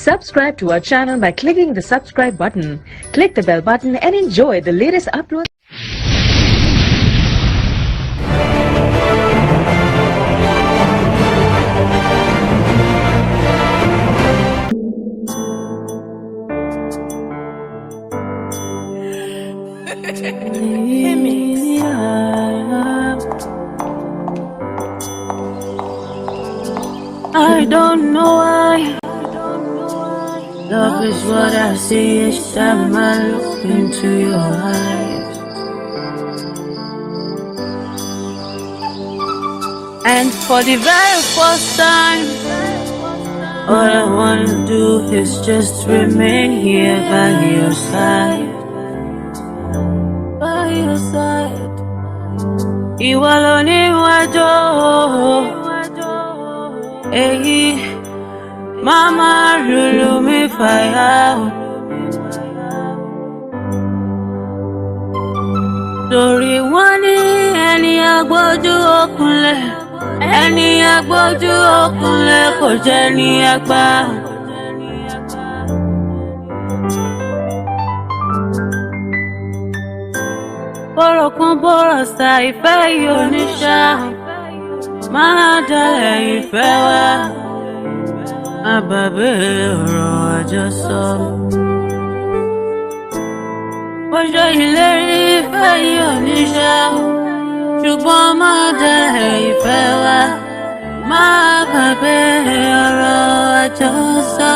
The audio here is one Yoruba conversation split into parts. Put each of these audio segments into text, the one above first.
Subscribe to our channel by clicking the subscribe button. Click the bell button and enjoy the latest uploads. I don't know why. Love is what I see each time I look into your eyes. And for the very first time, all I wanna do is just remain here by your side. By your side. Ìwọ ló ní wájú èyí máma lùlù mi fàyà o. Torí wọ́n ní ẹni agbójú òkunlẹ̀, ẹni agbójú òkunlẹ̀ kò jẹ́ ní àgbà. Bọ̀rọ̀ kan bọ̀rọ̀ sa ìfẹ́ yìí oníṣà máa dalẹ̀ ìfẹ́ wa. Má bàbá ọ̀rọ̀ àjọsọ. Mo ṣe ìlérí ìfẹ́ yìí oníṣà, ṣùgbọ́n máa dalẹ̀ ìfẹ́ wa. Má bàbá ọ̀rọ̀ àjọsọ.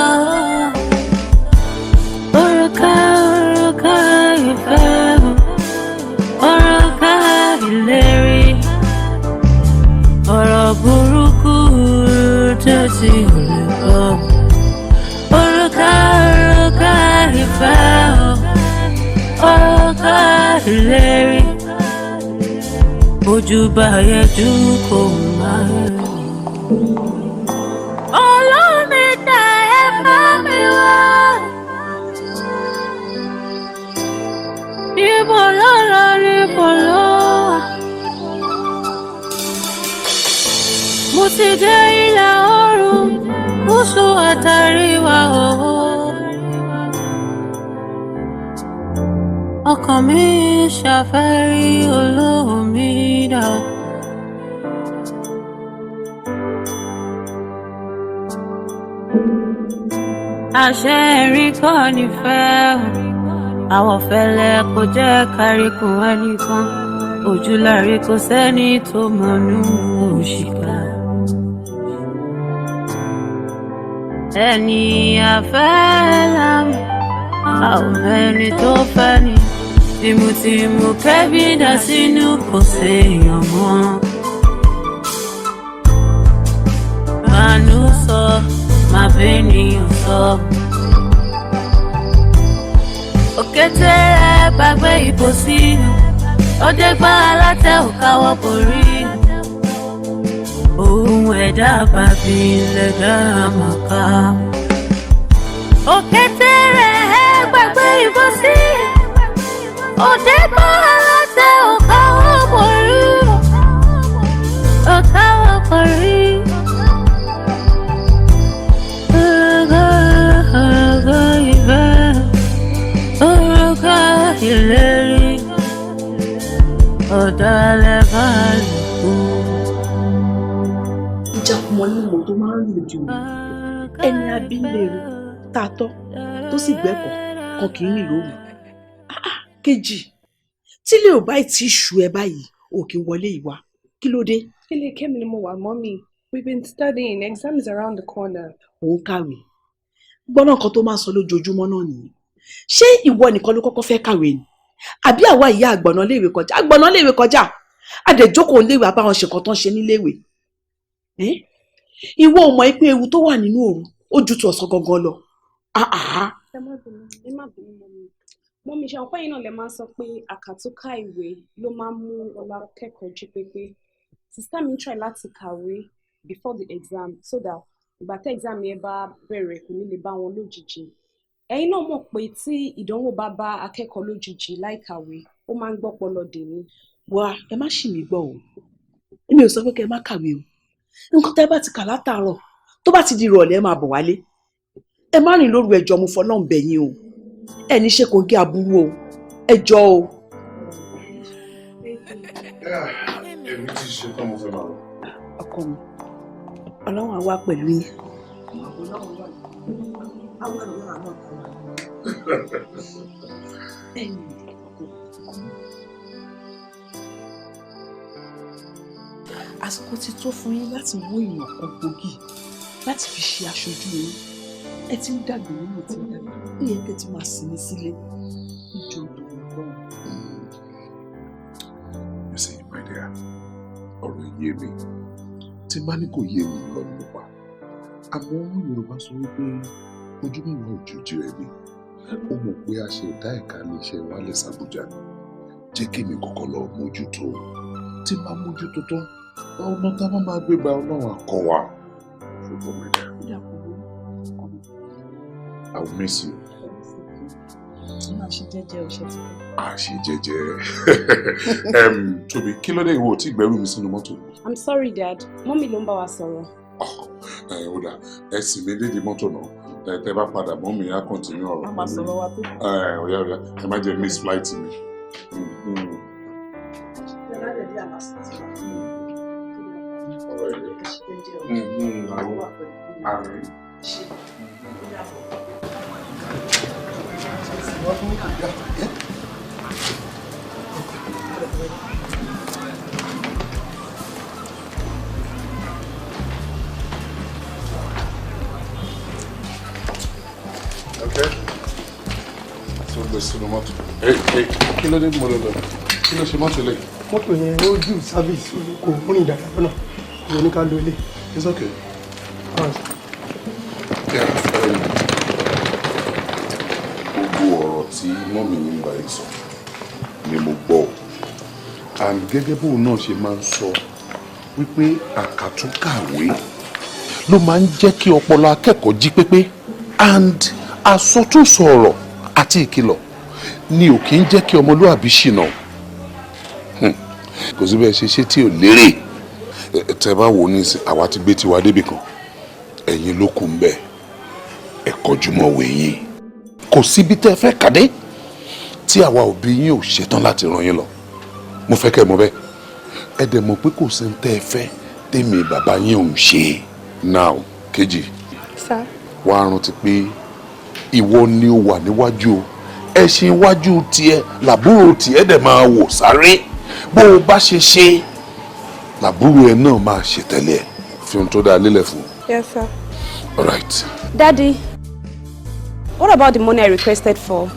Òrùka, òrùka ìfẹ́ o, òrùka ìlérí, ọ̀rọ̀ burúkú tó ti lè kọ́. Òrùka, òrùka ìfẹ́ o, òrùka ìlérí, ojú bá yẹjú kò máa rí. Olómi tẹ ẹ bá mi wá. Níbo ló lọ, níbo ló wà? Mo ti dé ìlà oòrùn, gúúsù àtàríwá o. Ọkàn mi ṣàfẹ́rí olómi dà. Àṣẹ ẹ̀rín kọ́ nífẹ̀ẹ́ o. Àwọ̀ fẹ́lẹ́ kò jẹ́ káríkùn ẹnìkan. Ojúlárí kò sẹ́ni tó mọ̀nú òṣìkà. Ẹni àfẹ́ lámù, a ò mẹ́ni tó fẹ́ ni. Tìmùtìmù kẹ́bí dà sínú kò séèyàn mọ́. Bánú sọ, má bẹ́nìyàn sọ. Òkété rẹ̀ gbàgbé ìbò sí. Ó dé gbá alátẹ ò káwọ́ borí. Ohun ẹ̀dá bàbí lẹ̀dá màkà. Òkété rẹ̀ gbàgbé ìbò sí. Ó dé gbá alátẹ ò káwọ́ borí. Ò káwọ́ borí. Òrùka, òrùka ìfẹ́, òrùka ìlérí, ọ̀dàlẹ̀ balùwẹ̀. Ìjàkùmọ̀ ni mo tó máa ń rìn lójú omi. Ẹni abílẹ̀ tá a tọ́ tó sì gbẹ́kọ̀ọ́ kan kì í rìn lóru. Ah, ah, kejì tílé ò báyìí tí ṣù ẹ báyìí ò kì í wọlé ìwà, kí ló dé? Ilé Kẹ́mi ni mo wà, mọ́mí. We've been studying. Exam is around the corner. Òun kàwé gbọ́nà kan tó máa ń sọ lójoojúmọ́ náà nìyẹn. Ṣé ìwọ nìkan ló kọ́kọ́ fẹ́ kàwé ni, àbí àwa ìyá àgbọ̀nà léèwé kọjá, àgbọ̀nà léèwé kọjá, àdẹ̀jókòó léèwé àbáwọn ṣe nǹkan tó ń ṣe níléèwé? Ìwọ ò mọ̀ pé ewu tó wà nínú òru ó ju ti ọ̀sán gangan lọ. Ah, ah. Ẹ má bínú, ẹ má bínú, mọ́mí. Mọ́mí, ṣe àwọn pẹ́yìn náà lè máa ń sọ pé àkàtúnkà ìwé ló máa ń mú ọlá akẹ́kọ̀ọ́ jí pépé. Sister mi ń try láti kàwé before the exam so that ìgbà tí exam yẹn bá bẹ̀rẹ̀, kò ní lè bá wọn lójijì. Ẹ̀yin náà mọ̀ pé tí ìdánwò bá bá akẹ́kọ̀ọ́ lójijì láì kàwé, ó máa ń gbọ́pọlọ dè ní. Wá, ẹ má ṣì mí gbọ́ o. Èmi ò sọ pé kẹ́ ẹ má kàwé o. Nǹkan tẹ́ bá ti kà látàárọ̀, tó bá ti di ìrọ̀lẹ́, ẹ máa bọ̀ wálé. Ẹ má rìn lóru, ẹjọ́ mo fọlọ́run bẹ̀ yín o. Ẹ ní ṣe kò gé aburú o, ẹjọ́ o. Èmi ti ṣe tán, mo fẹ́ máa lọ. Ọkọ mi, Ọlọ́run á wà pẹ̀lú yín. Á wà lọ́wọ́ àwọn ọkọ wa. Ẹ̀yin ọkọ mi, àsìkò ti tó fún yín láti mú èèyàn kan gbòógì láti fi ṣe aṣojú yín. Ẹ ti ń dàgbà, nínú ti ń dàgbà, ó yẹ kẹ́ ti máa sinmi sílé níjọ ìdòwò. You see, my dear, ọ̀rọ̀ yé mi. Tí bá ní kò yé mi, irọ́ ni mo pa. Àmọ́ Yorùbá sọ wípé ojú mẹ́wàá òjòjú ẹ̀ ni. Ó mọ̀ pé a ṣe dá ẹ̀ka iléeṣẹ́ wa lẹ̀ sàbújá ni. Jẹ́ kí èmi kọ́kọ́ lọ mójútó. Tí bá mójútó tán, ọ̀nà tá a bá máa gbé gba, Ọlọ́run àkọ́ wa. Ṣùgbọ́n, my dear, I will miss you. Máa ṣe jẹ́jẹ́ o, ṣe ti kọ́. A ṣe jẹ́jẹ́. Tóbi, kí ló dé ìwọ tí gbẹ́rù mi sínú mọ́tò? I'm sorry, Dad. Mummy ló ń bá wa sọ̀rọ̀. Ẹ ó dà, ẹ sì mí dédìí mọ́tò náà. Ẹ tẹ́ bá padà, mọ́ mi á continue ọ̀rọ̀. A máa sọ̀rọ̀ wa tó. Ẹ ọ̀yá ọ̀yá, ẹ má jẹ́ miss flight mi. Ọ̀rọ̀ ẹ̀ àrùn. Okay. Tó gbé sínú mọ́tò. Hey, hey, kí ló dé mo lọ lọ? Kí ló ṣe mọ́tò lẹ́yìn? Mọ́tò yẹn ó dùn service, kò rìn dáadáa lọ́nà, kò ní ká lo ilé. It's okay. Yeah, gbogbo ọ̀rọ̀ tí mummy yín bá yìí sọ ni mo gbọ́, and gẹ́gẹ́ bóun náà ṣe máa ń sọ wípé àkàtúnkàwé ló máa ń jẹ́ kí ọpọlọ akẹ́kọ̀ọ́ jí pépé, and àsọtúnsọ ọ̀rọ̀ àti ìkìlọ̀ ni ò kì í jẹ́ kí ọmọlúàbí ṣìnà. Kò sí bẹ́ẹ̀ ṣe ṣe tí ò lérè. Tẹ́ bá wò ó ní ìsìn, àwa ti gbé tiwa débì kan, ẹ̀yin ló kù ń bẹ̀. Ẹ kọjú mọ́ òwe yín. Kò síbi tẹ́ ẹ fẹ́ kàdé tí àwa òbí yín ò ṣetán láti ràn yín lọ. Mo fẹ́ kẹ́ ẹ mọ̀ bẹ́ẹ̀. Ẹ dẹ̀ mọ̀ pé kò sí ní tẹ́ ẹ fẹ́ tèmi bàbá yín ò ń ṣe. Now, kejì. Sir. Wàá rántí pé ìwọ ni ó wà níwájú o. Ẹṣin iwájú tiẹ̀ làbúrò tiẹ̀ dẹ̀ máa wò sáré. Bó o bá ṣe ṣe làbúrò ẹ náà máa ṣe tẹ́lẹ̀ ẹ. Fi ohun tó dáa lélẹ̀ fún un. Yes, sir. All right. Daddy, what about the money I requested for?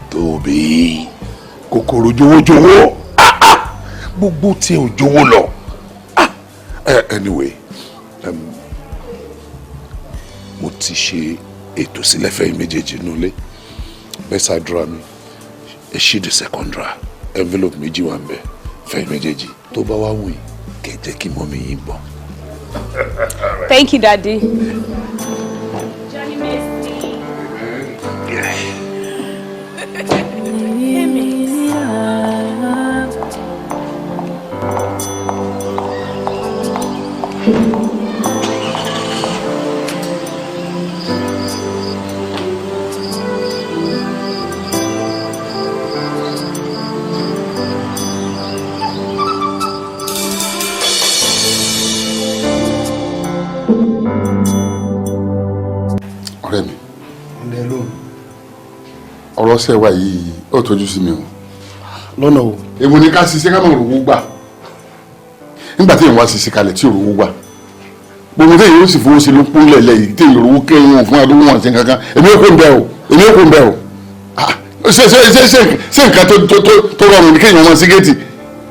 Tóbi, kòkòrò jowójowó. Ah, ah! Gbogbo tí ò jowó lọ. Ah! Anyway, mo ti ṣe ètò sílẹ̀ fẹ́yìn méjèèjì nulẹ̀. Bedside drawer mi, ẹ ṣí the second drawer, envelope méjì wà ń bẹ fẹ́yìn méjèèjì. Tó bá wá wù yín, kẹ́ jẹ́ kí mummy yín bọ̀. Thank you, Daddy. Johnny Messi. Yeah. Ọ̀rẹ́ mi. Ọ̀dẹ lóhùn. Ọ̀rọ̀ ṣẹ́ wa yìí ó tójú sí mi o. Lọ́nà o? Èwo ni ká ṣiṣẹ́ ká má rówó gbà? Nígbà tí èèyàn wá ṣiṣẹ́ kalẹ̀ tí ò rówó gbà, gbogbo téèyàn ó sì fowó sí ló kún lẹ̀lẹ̀ yìí, téèyàn rówó kéèyàn fún adúgbò wọn sí kankan. Èmi ò kó ń bẹ o, èmi ò kó ń bẹ o. Ah, ṣe nǹkan tó rọrùn ní kéèyàn máa sí géètì,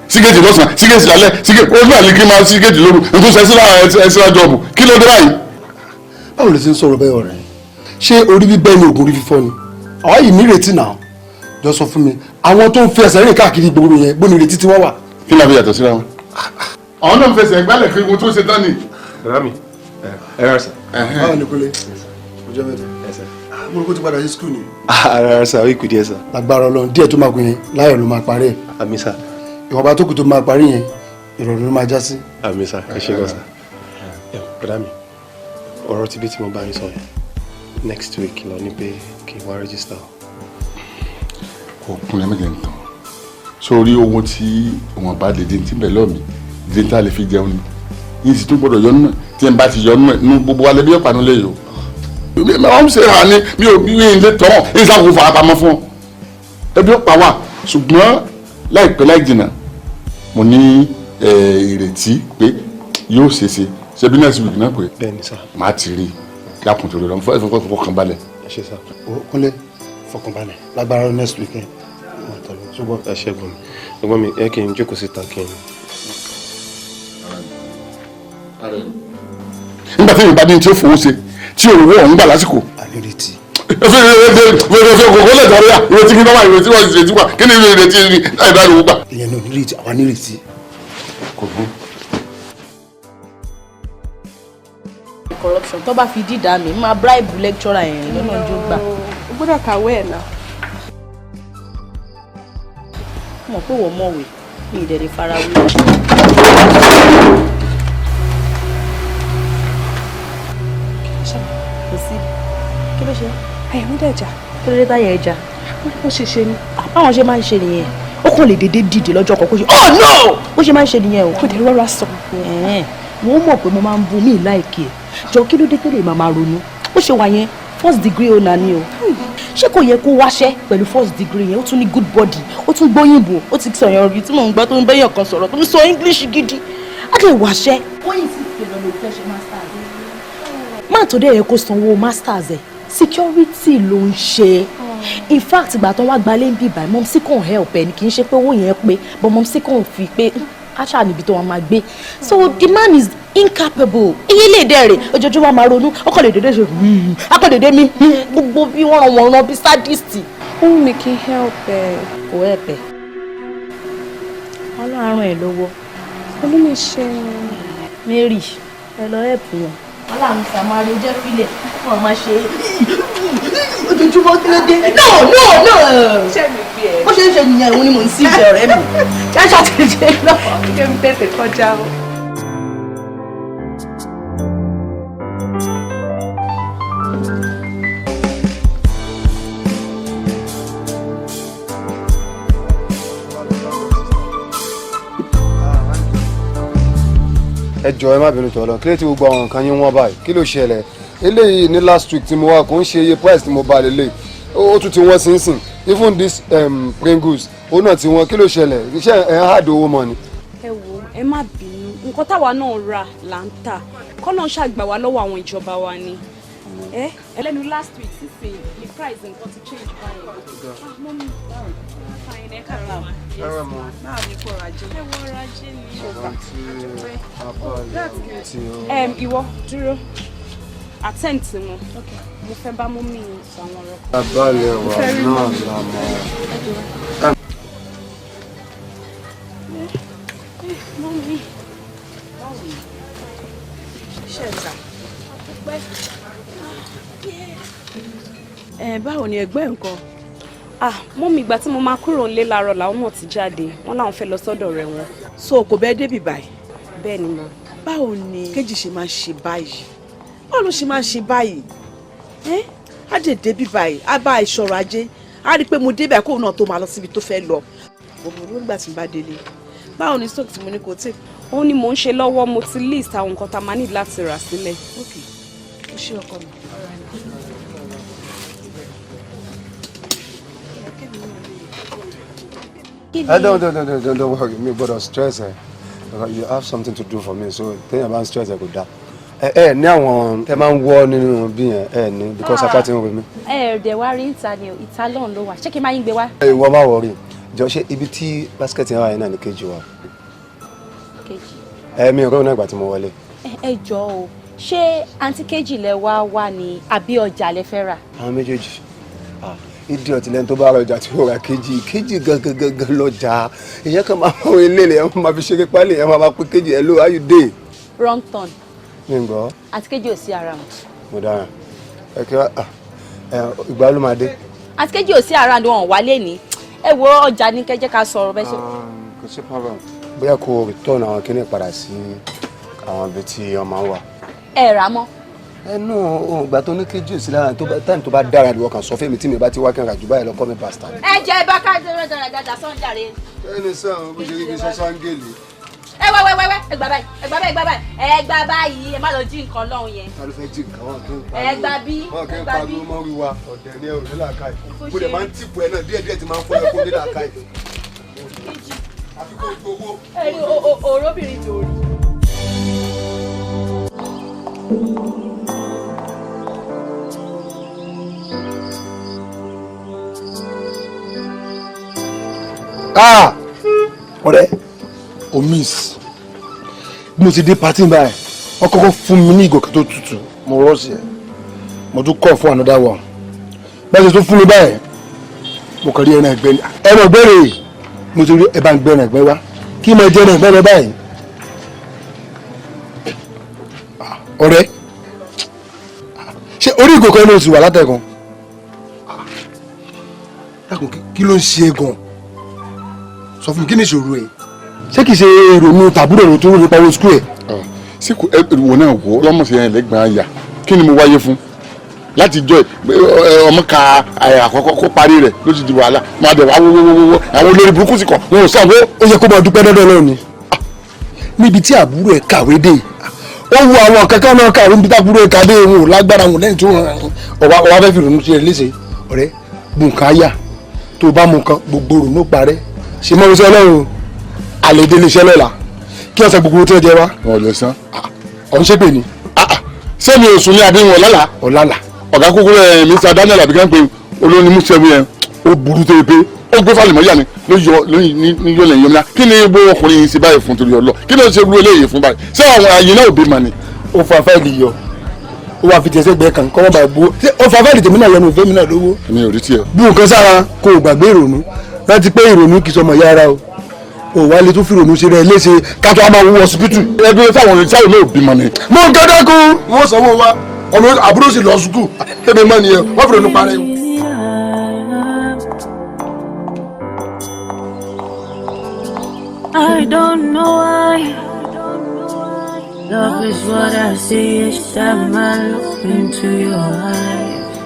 sí géètì lọ́sàn-án, sí géètì lálẹ́, sí géètì ó náà ní kí n máa sí géètì lóru, nítorí ṣe sílá ẹsẹ̀ job. Kí ló dé báyìí? Báwo lè ṣe ń sọ̀rọ̀ bẹ́ẹ̀, ọ̀rẹ́? Ṣé orí bíbẹ́ ni oògùn orí fífọ́ ni? Àwa yìí nírètí náà. Jọ sọ fún mi, àwọn tó ń fi ẹsẹ̀ rìn káàkiri gbogbo yẹn, gbóni ìrètí tí wọ́n wà? Kí la fi yàtọ̀ síra wọn? Àwọn náà ń fẹsẹ̀ gbálẹ̀ kí ohun tó ṣe tán ni. Bàbá mi, ẹ rà sà. Báwo ni, Kúnlé? Ọjọ́ mẹ́ta. Mo rò kó ti padà sí school ni. Rárá sà, ó kù díẹ̀ sà. Lágbára Ọlọ́run, díẹ̀ tó máa kù yẹn, láyọ̀ ló máa parí ẹ̀. Àmín sà. Ìwọ̀nba tó kù tó máa parí yẹn, ìrọ̀rùn ló máa já sí. Àmín sà, ẹ ṣé gan sà. Ẹ bàbá mi, ọ̀rọ̀ tí bí tí mo bá yín sọ yẹn. Next week lọ ní pé kí n wá register. Kò kúnlẹ̀ mẹ́jẹ̀ ń tán sórí owó tí wọn bá lè dín tí ń bẹ̀ lọ́ọ̀mí dín tá a lè fi jẹun ni yìí sì tún gbọ́dọ̀ yọnu ẹ̀ tí n bá ti yọnu ẹ̀ nu gbogbo alẹ́ bí ọ̀pá nílé yìí o. Wọ́n ṣe hàn ní mi ò mi ò lè tán ní sáà fara pamọ́ fún ọ ẹbí ọ̀pá wà, ṣùgbọ́n láìpẹ́ láì jìnnà mo ní ìrètí pé yóò ṣe ṣe ṣe bí next week náà pé Bẹ́ẹ̀ni sir. Màá ti rí i dákun torí lọ fún fọkàn balẹ̀. Ẹ ṣé sir. Kúnlé, fọkànbalẹ̀, lágbára next week ẹ̀ wọ́n tẹ̀lé ṣùgbọ́n. Ẹ ṣé ẹ̀gbọ́n mi. Ẹ̀gbọ́n mi, ẹ kí n jókòó síta kí n. Nígbà tí yorùbá ní tí ó fowó ṣe tí òwò ọ̀hún gbà lásìkò. Ànírètí. Kò lè tọrọ yà ìrètí kí n bá wà, ìrètí wà, ìrètí wà, kí ni ìrètí ní láì bá lówó gbà. Ìyẹn náà nírètí, àwa nírètí. Kò bú. Corruption tó bá fi dídá mi máa bribe lecturer yẹn lọ́nà ojú gbà. O gbọ́dọ̀ kàwé ẹ̀ náà. Mọ̀ pé wọ́n mọ̀wé mi ì dẹ̀ lè fara wé. Kò sí, kí ló ṣe? Àyà mi dẹ̀ já. Kí ló dé táyà ẹ já? Wọ́n ní bó ṣe ṣe ni. Báwọn ṣe máa ń ṣe nìyẹn, ó kàn lè dédé dìde lọ́jọ́ kan kó ṣe oh no, bó ṣe máa ń ṣe nìyẹn o. Kò dé rọra sọ. Ẹ̀ẹ́n, wọ́n mọ̀ pé mo máa ń bu mí láìkí ẹ̀. Jọ, kí ló dé tó lè máa ronú ó ṣe wà yẹn? First degree owner ni o. Ṣé kò yẹ kó wáṣẹ́ pẹ̀lú first degree yẹn? Ó tún ní good body, ó tún gbóyìnbó, ó ti sọ̀yàn rí tí mò ń gbọ́ tó ń bẹ́yàn kan sọ̀rọ̀ tó ń sọ English gidi, á lè wáṣẹ́. Ó yìí sì pè lọ́nà òfẹ́ ṣe masters. Má tó dé yẹ kó sanwó masters ẹ̀, security ló ń ṣe. In fact, ìgbà tó wá gbalé ń bì báyìí, mumsy kàn help ẹ ni. Kì í ṣe pé owó yẹn pé, but mumsy kàn fi pé aṣáà níbi tó wọn máa gbé. So the man is incapable. Iye lè dẹ̀rẹ̀ ojoojúmọ́ máa ronú, ọkọ̀ lè dédé ṣe, akọ̀ dédé mi gbogbo bí wọ́n ràn wọ́n rán bí sadist. Ó wù mí kí n help ẹ. Kò help ẹ, Ọlọ́run á ràn ẹ́ lọ́wọ́. Olúmi ṣe. Mary, ẹ lọ help wọn. Ọlọ́run sàmárì jẹ́ fílẹ̀ wọn máa ṣe ojoojúmọ́. Kí ló dé? No, no, no. Ṣé mi gbé ẹ? Bó ṣe ń ṣe nìyẹn, òun ni mò ń sí ìṣe ọ̀rẹ́ mi ṣáṣá ti ṣe lọ. Ṣé mi tètè kọjá o? Ẹ jọ̀ọ́, ẹ má bínú tọ̀lọ̀. Kí ló ti gbogbo àwọn nǹkan yín wọ́n báyìí? Kí ló ṣẹlẹ̀? Eléyìí ní last week tí mo wá, kò ń ṣe iye price tí mo bá lélẹ̀, ó tún ti wọ́n sínsìn. Even this Pringles, ó náà ti wọ́n. Kí ló ṣẹlẹ̀? Iṣẹ́ ẹ̀ ń hàdó owó mọ́ ni. Ẹ wo, ẹ má bínú, nǹkan táwa náà rà là ń tà. Kọ́nà ṣàgbà wá lọ́wọ́ àwọn ìjọba wa ni. Ẹ ẹlẹ́nu last week sísìn ni price nǹkan ti change báyìí. Ah, mummy, fine, ẹ káàárọ̀ ma. Báwo ni kò rajé? Ẹ wọ ọrọ̀ ajé ni. Ìwọ dúró, attend sí wọn. Mo fẹ́ bá mummy sọ àwọn ọ̀rọ̀ kan. Abalẹ̀ wà náà la mọ̀. Mummy. Ṣe ta. Ẹ báwo ni ẹgbẹ́ nǹkan? Ah, mummy, ìgbà tí mo máa kúrò nílé láàárọ̀ làwọn náà ti jáde. Wọ́n láwọn fẹ́ lọ sọ́dọ̀ rẹ̀ wọn. So kò bẹ́ẹ̀ débi báyìí? Bẹ́ẹ̀ ni ma. Báwo ni kejì ṣe máa ń ṣe báyìí? Báwo ló ṣe máa ń ṣe báyìí? Ẹ́ á dé débi báyìí, á bá ìṣọ̀rọ̀ ajé, á rí i pé mo débẹ̀ kóun náà tó máa lọ síbi tó fẹ́ lọ. Òbúrú nígbà tí mo bá délé. Báwo ni stock tí mo ní kò tí? Òun ni mò ń ṣe lọ́wọ́. Mo ti list àwọn nǹkan tá a máa ní láti rà sílẹ̀. Ok, ó ṣe ọkọ mi. Ẹ don't worry, mi gbọ́dọ̀ stress ẹ because you have something to do for me, so téèyàn bá ń stress ẹ kò dáa. Ẹ ní àwọn tẹ máa ń wọ nínú bí yẹn, ẹ ní, because apá ti ń ro mi. Ẹ ẹ̀ dẹ̀ wá rí ìta ni o, ìta lọ́hùn ló wà. Ṣé kí n máa yín gbé wá? Ẹ ìwọ má worry jọ. Ṣé ibi tí basket yẹn wà yẹn náà ní kejì wa? Kejì. Ẹ mi ò rọ́ọ̀ náà ìgbà tí mo wọlé. Ẹ jọ o, ṣé àǹtí kejì lẹ wá wá ni àbí ọjà lẹ fẹ́ rà? Àwọn méjèèjì. Ah, idiot lẹni tó bá ra ọjà tí ó ra kejì. Kejì gangan gangan lọjà. Ìyẹn kan máa mọ ilé rẹ, máa fi ṣeré pálí, ìyẹn máa pé kejì, hello, how you dey. Wrong turn. Mi ń gbọ́. Àǹtí kejì ò sí around. Mo dára. Ẹ kí wá ẹ, ìgbà ló máa dé? Àǹtí kejì ò sí around, wọn wálé ní. Ẹ wo, ọjà ní kẹjẹ ká sọ̀rọ̀ bẹ́ẹ̀ ṣe. Kò sí problem. Bóyá kó return àwọn kíní padà sí àwọn ibi tí wọ́n máa ń wà. Ẹ rà á mọ́. Ẹnu ògbà tó ní kéjì ò sí lára táìmù tó bá dára ìwọ kan sọ fún mi tí mi bá ti wá kí n rà jù báyìí lọ kọ́ mi bastard. Ẹ jẹ́ bá ká dáradára sọ́njàre. Ẹni sàn bó ṣe rí bí sọ́sángèlè. Ẹ wẹ́ wẹ́ wẹ́ wẹ́, ẹ gbà báyìí, ẹ gbà báyìí, ẹ gbà báyìí, ẹ gbà báyìí, ẹ má lọ jí nǹkan lọ́hùn yẹn. Ta ló fẹ́ jí nǹkan wọn kí n pariwo? Ẹ gbà bí, wọn kí ẹ n gbà bí. pariwo mọ́ wíwa ọ̀dẹ̀ ní ẹ̀rù nílàkàì. Mo dẹ̀ máa ń tìpù ẹ náà díẹ̀díẹ̀ tí máa ń fọ́ ẹ kó nílàkàì. Àfi kó gbowó. Ẹ rí òróbìnrin dòrí. Ah, ọ̀rẹ́, o miss. Bí mo ti dé party báyìí, wọ́n kọ́kọ́ fún mi ní ìgò kan tó tutù, mo rọ́ọ̀sì ẹ̀, mo tún kọ́ fún another one. Bẹ́ẹ̀ ṣe tún fún mi báyìí, mo kàn rí ẹran ẹ̀gbẹ́ ni. Ẹran ẹ̀gbẹ́ rèé, mo ti rí ẹ bá ń gbé ẹran ẹ̀gbẹ́ wá. Kí mo jẹ ẹran ẹ̀gbẹ́ rẹ báyìí? Ọ̀rẹ́, ṣé orí ìgò kan ló ti wà látẹ̀kùn? Dákun, kí ló ń ṣe é gan? Sọ fún mi, kí ni ìṣòro ẹ? Ṣé kìí ṣe ìrònú tàbúrò rẹ tó ń nípa owó skul ẹ? Sí kò ẹ wò náà wò lọ́mọ sí ẹ̀yìn lẹ́gbẹ̀ẹ́ àyà, kí ni mo wáyé fún? Láti jọ ọmọ ka àkọ́kọ́ kó parí rẹ̀ ló ti di wàhálà, máa dẹ̀ wá wọ́wọ́wọ́wọ́ àwọn olórí burúkú sì kọ̀ wọn ò sanwó. Ó yẹ kó máa dúpẹ́ dọ́dọ̀ náà ni. Níbi tí àbúrò ẹ̀ kàwé dé, ó wu àwọn kankan náà kàwé níbi tí àbúrò ẹ̀ kàdé, òun ò lágbára wọn lẹ́yìn tó ọ̀wá ọ̀wá fẹ́ fi ìrònú ṣe léṣe. Ọ̀rẹ́, bùnkà yà tó bá mu kan gbogbo ìrònú parẹ́. Ṣe mọ́ iṣẹ́ ọlọ́run àlèdè lè ṣe lọ́la kí ọ̀sẹ̀ gbogbo tí ó jẹ wá. Wọn ò lè san. Ọ̀ ń ṣépè ni. Ṣé mi ò sùn ní àbí wọn lálàá? Ọ̀làlà. Ọ̀gá kúkúrú ẹ̀ Mr. Daniel abigan pé olórí mú sẹ́mi yẹn ó burú tó pé ó gbé falẹ̀ mọ́yà ni ló yọ ní yọ lẹ́yìn yọmílá. Kí ni gbogbo ọkùnrin yìí ṣe báyìí fún torí ọlọ? Kí ló ń ṣe irú eléyìí fún báyìí? Ṣé àwọn àyè náà ò bí ma ni? Ó fa fáìlì yọ, ó wàá fi tiẹ̀ sẹ́gbẹ̀ẹ́ kan kọ́ wọ́n bá gbó. Ṣé ó fa fáìlì tèmi náà yọnu òfé mi náà lówó? Èmi ò rí tiẹ̀. Bí nǹkan sára kò gbàgbé ìrònú, rántí pé ìrònú kì í sọmọ yára o. Ò wá lè tún fi ìrònú ṣe rẹ léṣe ká tó a máa wọ ọsibítù. Ẹgbẹ́ sáwọn sáwọn náà ò bímọ ni. Mo ń gẹ́gẹ́ kú. Wọ́n sanwó wa, ọmọ àbúrò sì lọ sùkúù. Tẹ́mi mọ́ nìyẹn, wọ́n fi ìrònú parẹ́. I don't know why. Love is what I see each time I look into your eyes.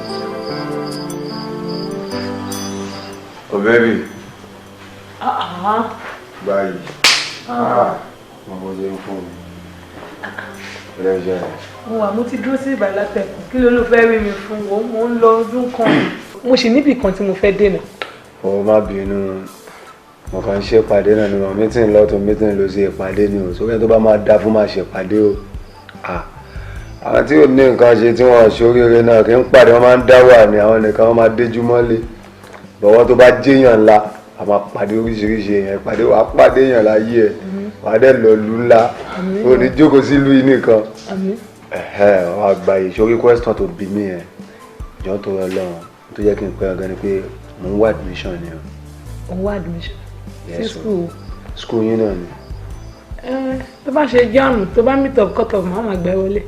Oh baby. Báyìí. Mo bó ṣe ń fún mi. Ẹlẹ́jẹ̀ rẹ̀. Mo wà, mo ti dúró sí ìbàlá látẹ̀kùn. Kí ló ló fẹ́ rí mi fún? Wo, mo ń lọ ọdún kan. Mo sì níbì kan tí mo fẹ́ dènà. O má bínú. Mo kàn ń ṣe ìpàdé náà ni mo meeting lọ́tún meeting ló ṣe ìpàdé ni o. Sókè tó bá máa da fún máa ṣe ìpàdé o. Àwọn tí ò ní nǹkan ṣe tí wọ́n ṣoríire náà kì í pàdé, wọ́n máa ń dá wà ní àwọn nìkan wọ́n máa déjú mọ́lé. Bọ̀wọ́ tó bá jéèyàn ńlá, a máa pàdé oríṣiríṣi èèyàn, ìpàdé wàá pàdé èèyàn láyé ẹ̀, wàá dẹ̀ lọ lu ńlá, o ní jókòó sílùú yìí nìkan. Wàá gba ìṣòrí question tó bí mi yẹn, jọ tó rọ lọ́run tó jẹ́ kí n pẹ́ ọ̀gá ni pé mò ń wá admission ni o. Ò ń wá admission? Sí school? School yín náà ni. Tó bá ṣe jáàmù, tó bá meet up cut off, màá máa gbẹ wọlé.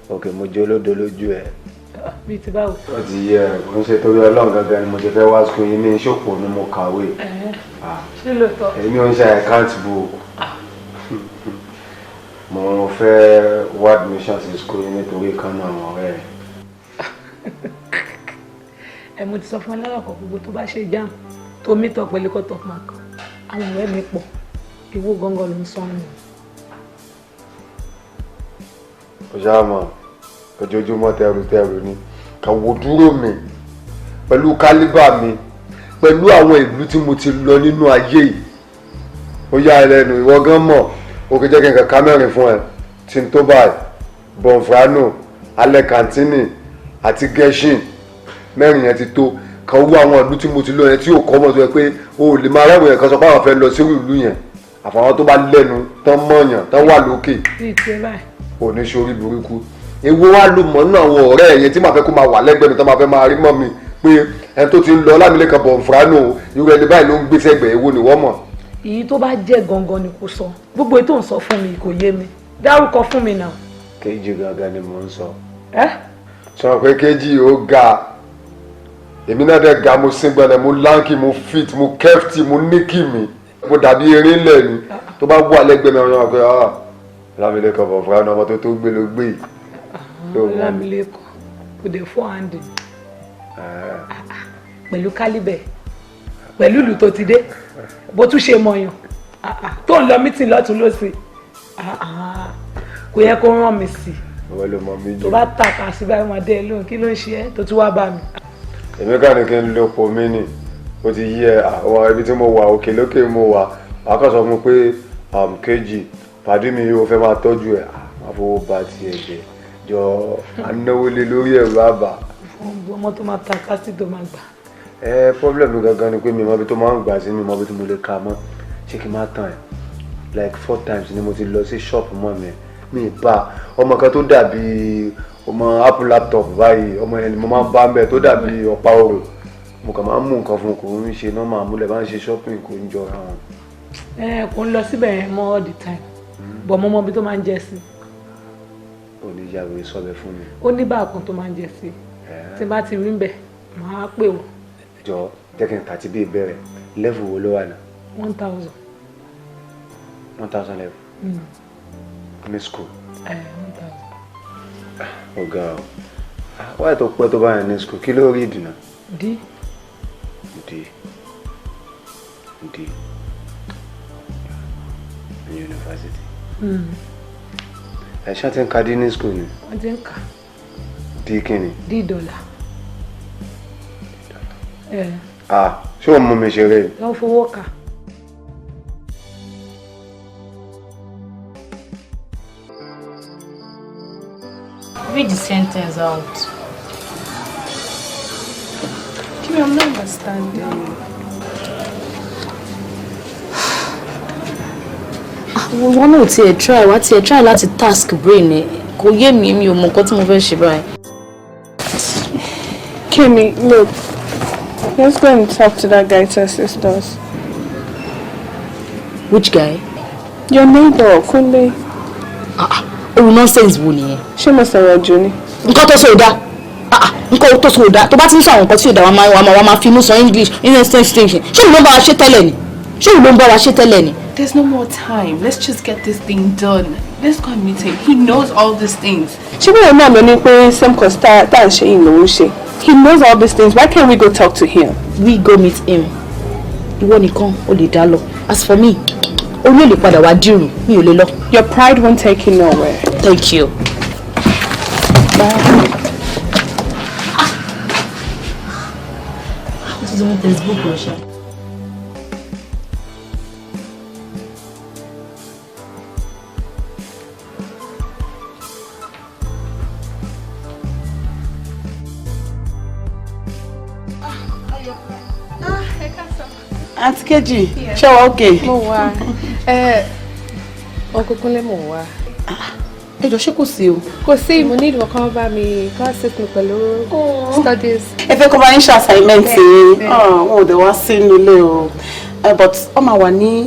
Ok, mo jẹ́ olódo lójú ẹ̀. Bíi ti báwo? Ó ti yẹ, kò ń ṣe torí Ọlọ́run gangan ni mo ṣe fẹ́ wá school yín ní ìṣòpò ni mo kàwé. Ṣé lóòótọ́? Èmi ò ń ṣe account book. Mo fẹ́ wá admission sí school yín nítorí kan náà àwọn ọ̀rẹ́ rẹ̀. Ẹ mo ti sọ fún ọlọ́kọ̀ gbogbo tó bá ṣe jam tó meet up pẹ̀lú cut off mark, àwọn ọ̀rẹ́ mi pọ̀, ìwọ gangan ló ń sọ nù. Ó ṣáà mọ̀, ojoojúmọ́ tẹrutẹru ni kàn wò dúró mi pẹ̀lú kálíbà mi pẹ̀lú àwọn ìlú tí mo ti lọ nínú ayé yìí. Ó yá ẹ lẹ́nu, ìwọ gan mọ̀. Ó kì í jẹ́ kí n kàn ká mẹ́rin fún ẹ: Tintobai, Bonfrano, Alekantini àti Geshin. Mẹ́rin yẹn ti tó. Kàn wú àwọn ìlú tí mo ti lọ yẹn tí ò kọ́ mọ́, tó yẹ pé o ò lè máa rẹ́wọ̀n yẹn kan sọ pé àwọn fẹ́ lọ sí ìlú yẹn, àfàwọn tó bá lẹ́nu tán mọ̀yàn tán wà lókè. Ò ní sórí burúkú. Èwo wá ló mọ̀ nínú àwọn ọ̀rẹ́ yẹn tí màá fẹ́ kó máa wà lẹ́gbẹ̀ẹ́ mi, tó máa fẹ́ máa rí mọ́ mi pé ẹni tó ti ń lọ Lámilékan Bonfrano irú ẹni báyìí ló ń gbé sẹ́gbẹ̀ẹ́, èwo ni wọ́n mọ̀? Èyí tó bá jẹ́ gangan ni kò sọ, gbogbo èyí tó ń sọ fún mi kò yé mi, dárúkọ fún mi náà. Kéjì gangan ni mò ń sọ. Sọ pé Kéjì ó ga, èmi náà dẹ̀ ga, mo síngbọnlẹ̀, mo láǹkì, mo fit, mo kẹ́fìtì, mo níkì mi, mo dàbí erin ńlẹ̀ ni. Tó bá wà lẹ́gbẹ̀ẹ́ mi, àwọn ọ̀rẹ́ Ọlámilékan bọ̀ fúnra ọmọ tó tó gbé ló gbé yìí. Ọlámilékan kò dé fún àǹdí pẹ̀lú kálíbẹ̀ pẹ̀lú ìlú tó ti dé bó tún ṣe mọ̀yàn tó ń lọ mítìn lọ́tún lọ́sì kò yẹ kó rán mi sí. Ìwọ ló mọ mi jù. Tó bá tàka sí báyìí máa dé ẹ lóhùn, kí ló ń ṣe ẹ́ tó tún wá bá mi. Èmi kàn ní kí n lo pò mí nì, ó ti yí ẹ àwọn ibi tí mo wà òkè lókè mo wà, wàá kàn sọ fún mi pé kejì pàdé mi yóò fẹ́ máa tọ́jú ẹ̀, máa fowó ba tiẹ̀ jẹ́ jọ anáwó lé lórí ẹ̀rọ àbá. Ọmọ tó máa tàka sí tó máa gbà. Ẹ problem gangan ni pé mi mọ ibi tó máa ń gbà sí, mi mọ ibi tí mo lè ka mọ́, ṣé kí n má tàn ẹ́, like 4 times ni mo ti lọ sí shop mọ́ mi, mi bá ọmọ kan tó dàbí ọmọ Apple laptop báyìí, ọmọ yẹn ni mo máa ń bá ń bẹ̀ tó dàbí ọ̀pá òrò, mo kàn máa ń mú nǹkan fún un, kò ń ṣe normal, àmúlẹ̀ bá ń ṣe shopping kò ń jọra wọn. Ẹ kò ń lọ síbẹ̀ yẹn mọ́ all the time, bọ̀ mo mọ ibi tó máa ń jẹ sí. Ó ní ìyàwó sọ́bẹ̀ fún mi. Ó ní báàkan tó máa ń jẹ sí, tí n bá ti rí ń bẹ̀ máa pè wọ́n. Jọ jẹ́ kí n tàbí bí ìbẹ̀rẹ̀ level wo ló wà náà. 1000. 1000 level. Ní school. 1000. Ọ̀gá o, wáyé tó pẹ́ tó bá yẹn ní school, kí ló rí ìdìnnà? D. D. D. Ní yunifásitì. Ẹ ṣáà ti ń ka D ní school ni? Wọ́n ti ń kà. D kí ni? D dọ́là. Ah, ṣé o mú mi ṣeré? Wọ́n fowó kà. Read the sentence out. Kimi, I'm not understanding. Wọ́n náà ti ẹ̀ try, wá ti ẹ̀ try láti task brain ẹ̀. Kò yé mi, mi ò mọ nǹkan tí mo fẹ́ ṣe báyìí. Kimi, look. Let's go and talk to that guy to assist us. Which guy? Your neighbor, Kunle. Oh, nonsense wo nìyẹn. Ṣé mo sọ̀rọ̀ jù ni? Nǹkan tó sọ ò dáa. Nǹkan tó sọ ò dáa. Tó bá ti ń sọ àwọn nǹkan tí ò dáa, wàá máa fi inú sọ English, innocent station. Ṣé òun ló ń bá wa ṣe tẹ́lẹ̀ ni? Ṣé òun ló ń bá wa ṣe tẹ́lẹ̀ ni? There's no more time. Let's just get this thing done. Let's go and meet him. He knows all these things. Ṣé bóyá náà ló ní pé same course tá à ń ṣe yìí lòún ṣe? He knows all these things. Why can't we go talk to him? We go meet him. Ìwọ nìkan o lè dá lọ. As for me, orí ò lè padà wá dìrù, mi ò lè lọ. Your pride won't take you nowhere. Thank you. Bye. This is on Facebook, Russia. Aunty Kejì, ṣé wà okay? Mo wà. Uncle Kunle mo wà. Ẹ jọ̀ọ́ ṣé kò sí o? Kò sí, mo ní ìdíwọ́ kan bá mi kọ́ assist mi pẹ̀lú studies. Ẹ fẹ́ kó bá yín ṣe assignment yín. Wọn ò dẹ̀ wá sínú ilé o. But ọ máa wà ní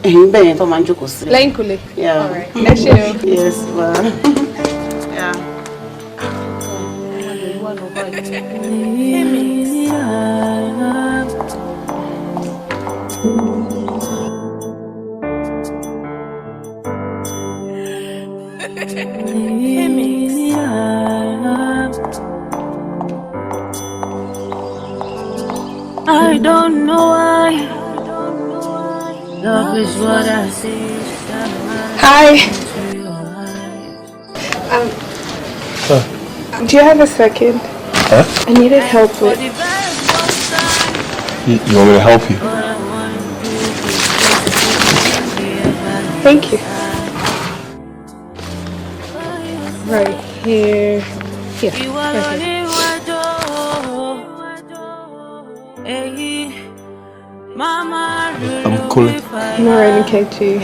ẹ̀yìn bẹ́ẹ̀ yẹn tó máa ń jókòó sí. Lẹ́yìn kùlé. Ẹ ṣé o. Yes ma. I don't know why. Love is what I see. Hi. Do you have a second? Huh? I needed help with. You want me to help you? Thank you. Right here. Here. Right here. I'm calling. Maureen KG.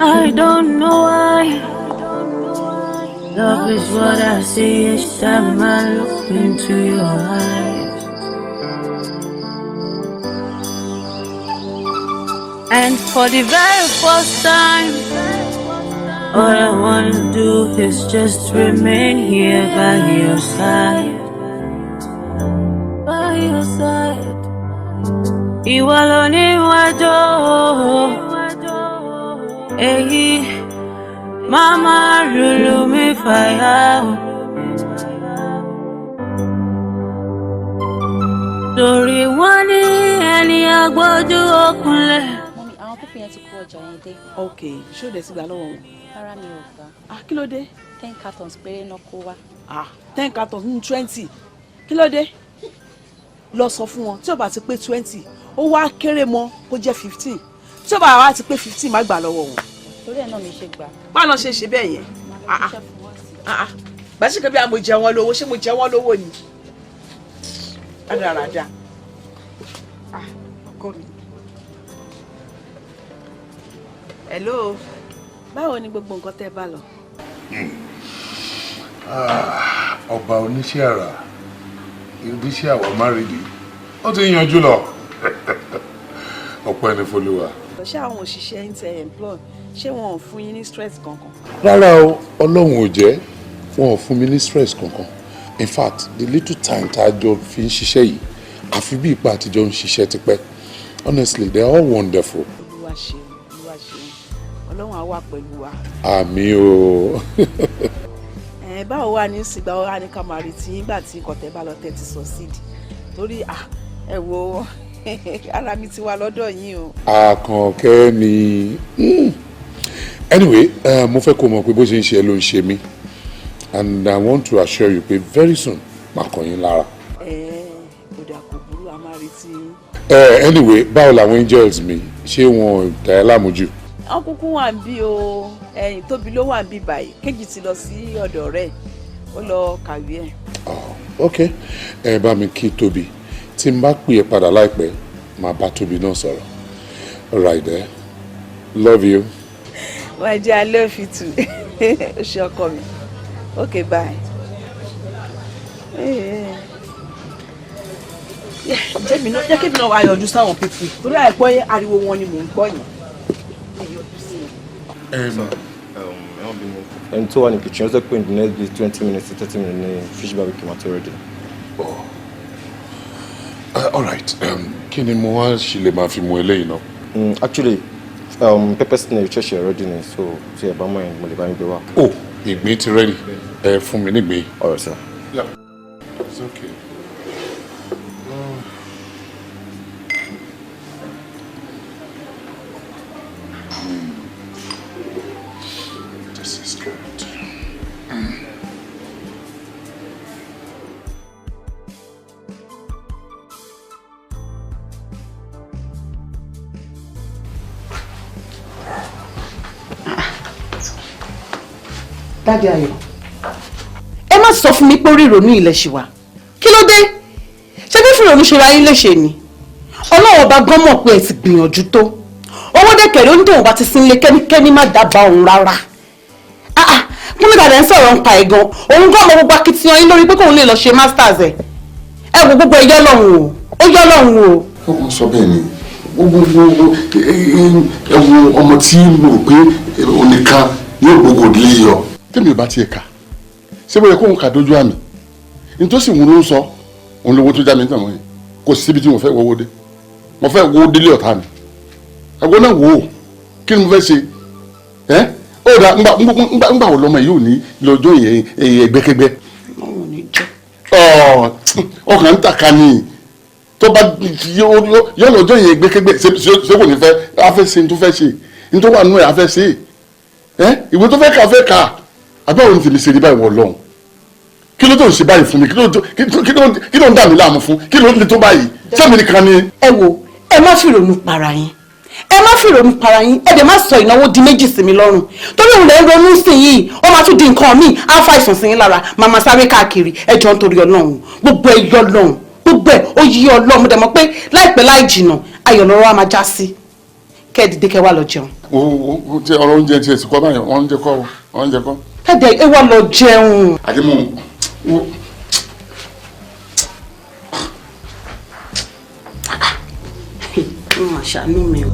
I don't know why. Love is what I see each time I look into your eyes. And for the very first time, All I wanna do is just remain here by your side. By your side. Ìwọ ló ní wájú èyí máma lùlù mí fàyà o. Torí wọ́n ní ẹni agbójú òkunlẹ̀. Mummy, àwọn people yẹn ti kó ọjà yẹn dé. Ok, ṣé o dẹ̀ ti gbà lọ́wọ́ wọn? Rárá, mi ò gbà. Ah, kí ló dé? 10 cartons péré náà kó wá. Ah, 10 cartons nínú 20, kí ló dé? Lọ sọ fún wọn, tí ó bá ti pé 20, ó wá kéré mọ́ kó jẹ́ 15. Tí ó bá wá ti pé 15, má gbà lọ́wọ́ wọn. Torí ẹ̀ náà mi ṣe gbà. Báwo lọ ṣe ṣe bẹ́ẹ̀ yẹn? Ah ah, bàṣẹ bí a mo jẹ wọn lówó, ṣé mo jẹ wọn lówó ni? Rádaràda. Ah, ọkọ mi. Hello, báwo ni gbogbo nǹkan tẹ́ bá lọ? Ọba oníṣẹ́ àrà, oníṣẹ́ àwọ̀ márìdì, ó ti yanjú lọ. Ọpẹ́ ni f'Olúwa. Ṣé àwọn òṣìṣẹ́ ń tẹ employ, ṣé wọn ò fún yín ní stress kankan? Rárá o, Ọlọ́run ò jẹ́, wọn ò fún mi ní stress kankan. In fact, the little time tá a jọ fi ń ṣiṣẹ́ yìí, àfi bí ipa àtijọ́ ń ṣiṣẹ́ tipẹ́. Honestly, they are all wonderful. Olúwa ṣeun, Olúwa ṣeun, Ọlọ́run á wà pẹ̀lú wa. Àmín o. Ẹ báwo wà ní sìgbà wà ní ká máa retí nígbà tí nǹkan tẹ́ bá lọ tẹ́ ti succeed, torí ẹ wo ara mi ti wà lọ́dọ̀ yín o. Àkànkẹ́ mi. Anyway, mo fẹ́ kó mọ̀ pé bó ṣe ń ṣe ló ń ṣe mí, and I want to assure you pé very soon màá kàn yín lára. Ẹ ò dà, kò burú, a máa retí yín. Anyway, báwo làwọn angels mi, ṣé wọn ò dà ẹ́ láàmú jù? Wọn kúkú wà ń bí o, ẹ̀yìn Tóbi ló wà ń bí báyìí, kejì ti lọ sí ọ̀dọ̀ rẹ̀, ó lọ kàwé ẹ̀. Ok, ẹ bá mi kí Tóbi, tí n bá pè é padà láìpẹ́, màá bá Tóbi náà sọ̀rọ̀. All right there, love you. Wọ́n jẹ́ alẹ́ òfìtù, ó ṣe ọkọ mi. Ok, bye. Jẹ́ kí èmi náà wá yọjú sáwọn people, torí àìpọ́ ariwo wọn ni mò ń gbọ́ yẹn. Ẹni tó wà ní kitchen ó sọ pé in the next be 20 minutes to 30 minutes ní fish barbecue máa tó ready. All right, kí ni mo wá ṣì lè máa fi mu eléyìí náà? Actually, pepper snail ṣẹ̀ṣẹ̀ ready ni, so tí ẹ bá mọ̀ yẹn, mo lè bá yín gbé wá. Oh, ìgbín ti ready, ẹ fún mi nígbín. All right, sir. Yeah, it's okay. This is good. Daddy Ayọ̀, ẹ má sọ fún mi pé orí ìrònú ilẹ̀ ṣì wà. Kí ló dé? Ṣé bí fìrònú ṣe ra yín léṣe ni? Ọlọ́run Ọba gan mọ̀ pé ẹ ti gbìyànjú tó. Owó dẹ̀kẹ̀rẹ̀ ó ní tóun bá ti sínlé, kẹ́nikẹ́ni má dábàá òun rárá. Kúnlẹ̀ dàdẹ̀ ń sọ̀rọ̀ ń pa ẹ̀ gan, òun gan mọ gbogbo akitiyan yín lórí pé kóun lè lọ ṣe masters ẹ̀. Ẹ wo, gbogbo ẹ yọ́ lọ́hùn o, ó yọ́ lọ́hùn o. Ó kàn sọ bẹ́ẹ̀ ni. Gbogbo ẹ wo ọmọ tí mo rò pé onìkan yóò gbogbo òdílé yọ. Tẹ́mi ò bá tiẹ̀ kà, ṣé bóyá kóun kà dójú àmì nítòsí òun ló ń sọ òun lówó tó já mi tàn wọ́n yẹn. Kò síbi tí mo fẹ́ wọ́wọ́ dé, mo fẹ́ wọ́ délé ọ̀tá mi. Ẹ̀gbọ́n náà wò ó, kí ni mo fẹ́ ṣe? Ẹ́ ó dà, ńgbà wo lọmọ yìí ò ní lọ́jọ́ yẹn ẹgbẹ́kẹgbẹ́? Ọ̀hún ní jẹ́. Ọkàn ń tàka ni, tó bá yọ lọ́jọ́ yẹn ẹgbẹ́kẹgbẹ́, ṣé kò ní fẹ́ afẹ́ ṣe ní tó fẹ́ ṣe ní tó wà nínú ẹ̀ afẹ́ ṣe ẹ́ ìwé tó fẹ́ kà fẹ́ kà. Àbáwo ni tèmi ṣe rí báyìí? Wọ̀ lọ́hùn, kí ló tó ń ṣe báyìí fún mi? Kí ló ń dà mí láàmú fún? Kí ló ń le tó báyìí? Sẹ́mi nìkan ni. Ẹ wo, ẹ má fi ìrònú para yín, ẹ má fi ìrònú para yín, ẹ dẹ̀ má sọ ìnáwó di méjì sí mi lọ́rùn, torí òun lè ń ronú sí yìí, ó máa tún di nǹkan míì, á fa àìsàn sí yín lára, màmá sáré káàkiri. Ẹ jọ, nítorí Ọlọ́run, gbogbo ẹ yọ Ọlọ́run, gbogbo ẹ ó yí Ọlọ́run. Mo dẹ̀ mọ̀ pé láìpẹ́ láì jìnà, ayọ̀ lọ́rọ̀ á máa já sí. Kẹ́ ẹ dìde, kẹ́ wá lọ jẹun. O ti ọ̀rọ̀ oúnjẹ tiẹ̀ sì kọ́ báyìí, oúnjẹ kọ́, oúnjẹ kọ́. Kẹ́dẹ̀ ẹ wá lọ jẹun. Àti mo wo. Wọ́n máa ṣàánú mi o.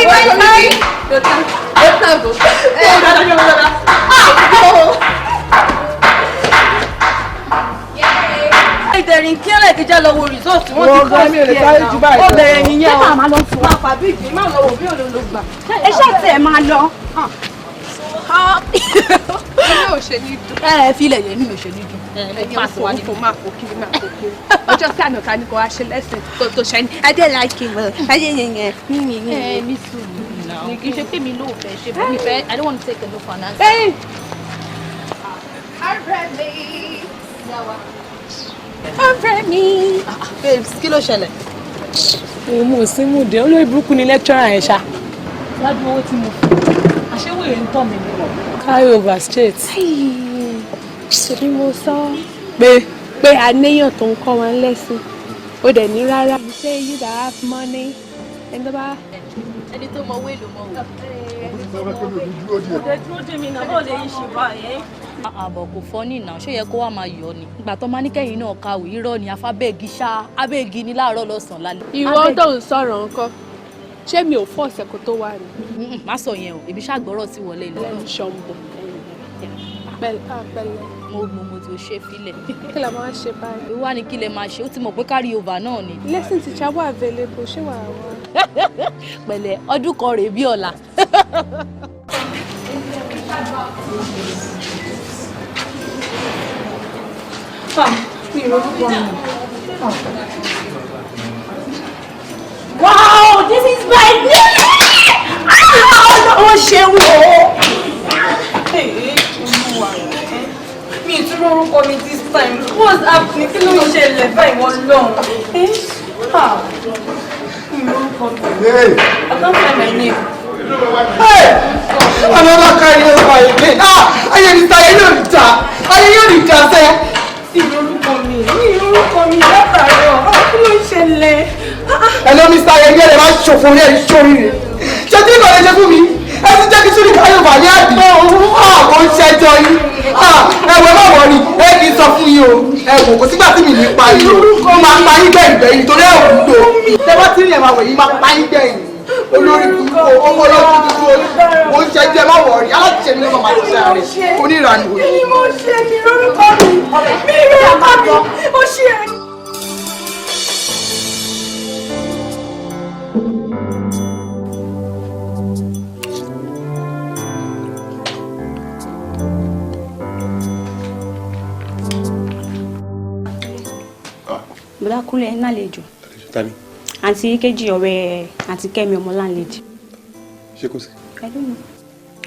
Bye, bye, bye. Ìdẹ̀rìn kí ẹlẹ́kẹjá lọ wo result wọ́n ti kọ́ sí ẹ̀ náà. Ó bẹ̀rẹ̀ nìyẹn o. Ṣé màá lọ fún wa? Máa fà bí ìgbín, máa lọ wò bí òun ló gbà. Ẹ ṣáà tẹ̀ máa lọ. Inú ò ṣe ní dùn. Ẹ fi ilẹ̀ yẹn, inú mi ò ṣe ní dùn. Ẹni òfò máa fò kiri máa fò kiri. Ọjọ́ sí àná ta ni kò wá ṣe lẹ́sìn tó tó ṣẹ́ ni. Adé láìkí mọ̀, ayé yẹn yẹn, mímì yẹn. Ẹ mi sùn ní kì í ṣe pé mi ló fẹ́ ṣe mi fẹ́ I don't want to take a no for an answer. Ọ̀rẹ́ mi. Ọ̀rẹ́ mi. Babes, kí ló ṣẹlẹ̀? Mo ò sí múdẹ, olórí burúkú ni lecturer yẹn ṣá. Ládùn owó tí mo fún un, àṣewèrè ń tàn mí ní. Carry over straight. Ṣèbí mo sọ pé àníyàn tó ń kọ́ wọn lẹ́sìn, ó dẹ̀ ní rárá. You say you that have money, ẹni tó bá. Ẹni tó mọ wéèlú mọ wò. Òde dúró dé mi náà, bọ́ọ̀ lè yí ṣe báyẹn. Àbọ̀ kò fọ́ ní ìná, ṣé yẹ kó wá máa yọ ni? Ìgbà tó máa ní kẹ́yìn náà kàwé, irọ́ ni afábẹ́ẹ̀gì ṣá, abẹ́ẹ̀gì ni láàárọ̀ lọ́sàn-án lálẹ́. Ìwọ tó ń sọ̀rọ̀ ńkọ́, ṣé mi ò fọ́ ọ̀sẹ̀ kó tó wà ní? Má sọ yẹn o, èmi ṣàgbọ́rọ̀ sí wọlé lọ. Lẹ́nu ṣọ̀nbọ̀. Pẹ̀lẹ́. Mo ti ṣe filẹ̀. Kí la máa ṣe báyìí? Ìwá ni kí lẹ máa ṣe, ó ti mọ̀ pé carry over náà ni. Lesson teacher wà available, ṣé wàá wá? Pẹ̀lẹ́, ọdún kan rèé bí ọ̀la. Wow, this is my name! Ah, ó ṣeun o! Mi ì tún lórúkọ mi this time. What's happening? Kí ló ń ṣẹlẹ̀ báyìí wọ́n lọ́hùn? Mi ì lórúkọ mi. I can't find my name. Another carry over again. Ah, ayé ni ta, ayé yóò ní ta, ayé yóò ní ta sẹ́. Mi ì lórúkọ mi, mi ì lórúkọ mi látàárọ̀. Kí ló ń ṣẹlẹ̀? Hello, Mr. Ayẹyẹ, ẹ máa ṣòfò ní ẹ̀yìn sórí rẹ̀. Ṣé tí ìkànnì ṣe fún mi? Ẹ ti jẹ́ kí sórí káyọ̀ wà ní àdì. Kò ń ṣẹjọ yín. Ẹ̀wẹ̀ má wọ̀rí, ẹ kì í sọ fún yín o. Ẹ wò kò sígbà tí mi ní pa yín o. Mo máa pa yín gbẹ̀yìn gbẹ̀yìn torí ẹ̀ wúlò. Tẹ bá tí ń lè máa wẹ̀ yín máa pa yín gbẹ̀yìn. Olórí burúkú ọmọ ọlọ́dún dúdú mo ń ṣẹjọ ẹ má wọ̀rí, aláṣẹ mi ló máa ṣiṣẹ́ rẹ̀. Oníranù. Kí ni mo ṣe? Mi lórúkọ mi. Mi lórúkọ mi. Ó ṣe é. Bọ́dá Kúnlé ń lálejò. Tani? Àǹtí Kejì ọ̀rẹ́ àǹtí Kẹ́mi ọmọ láńlejì. Ṣé kò sí? I don't know.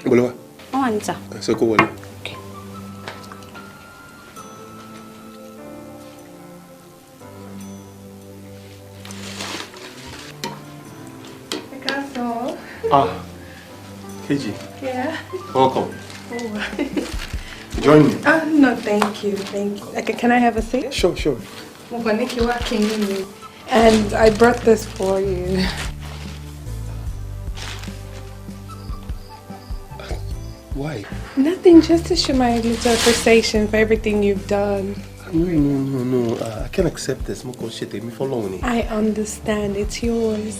Níbo ló wà? Wọ́n wà níta. Ṣé kò wọlé? Ah, Kejì. Yeah. Welcome. Oh. Join me. No, thank you, thank you. Okay, can I have a seat? Sure, sure. And I brought this for you. Why? Nothing, just to show my little appreciation for everything you've done. No. I can't accept this. I understand. It's yours.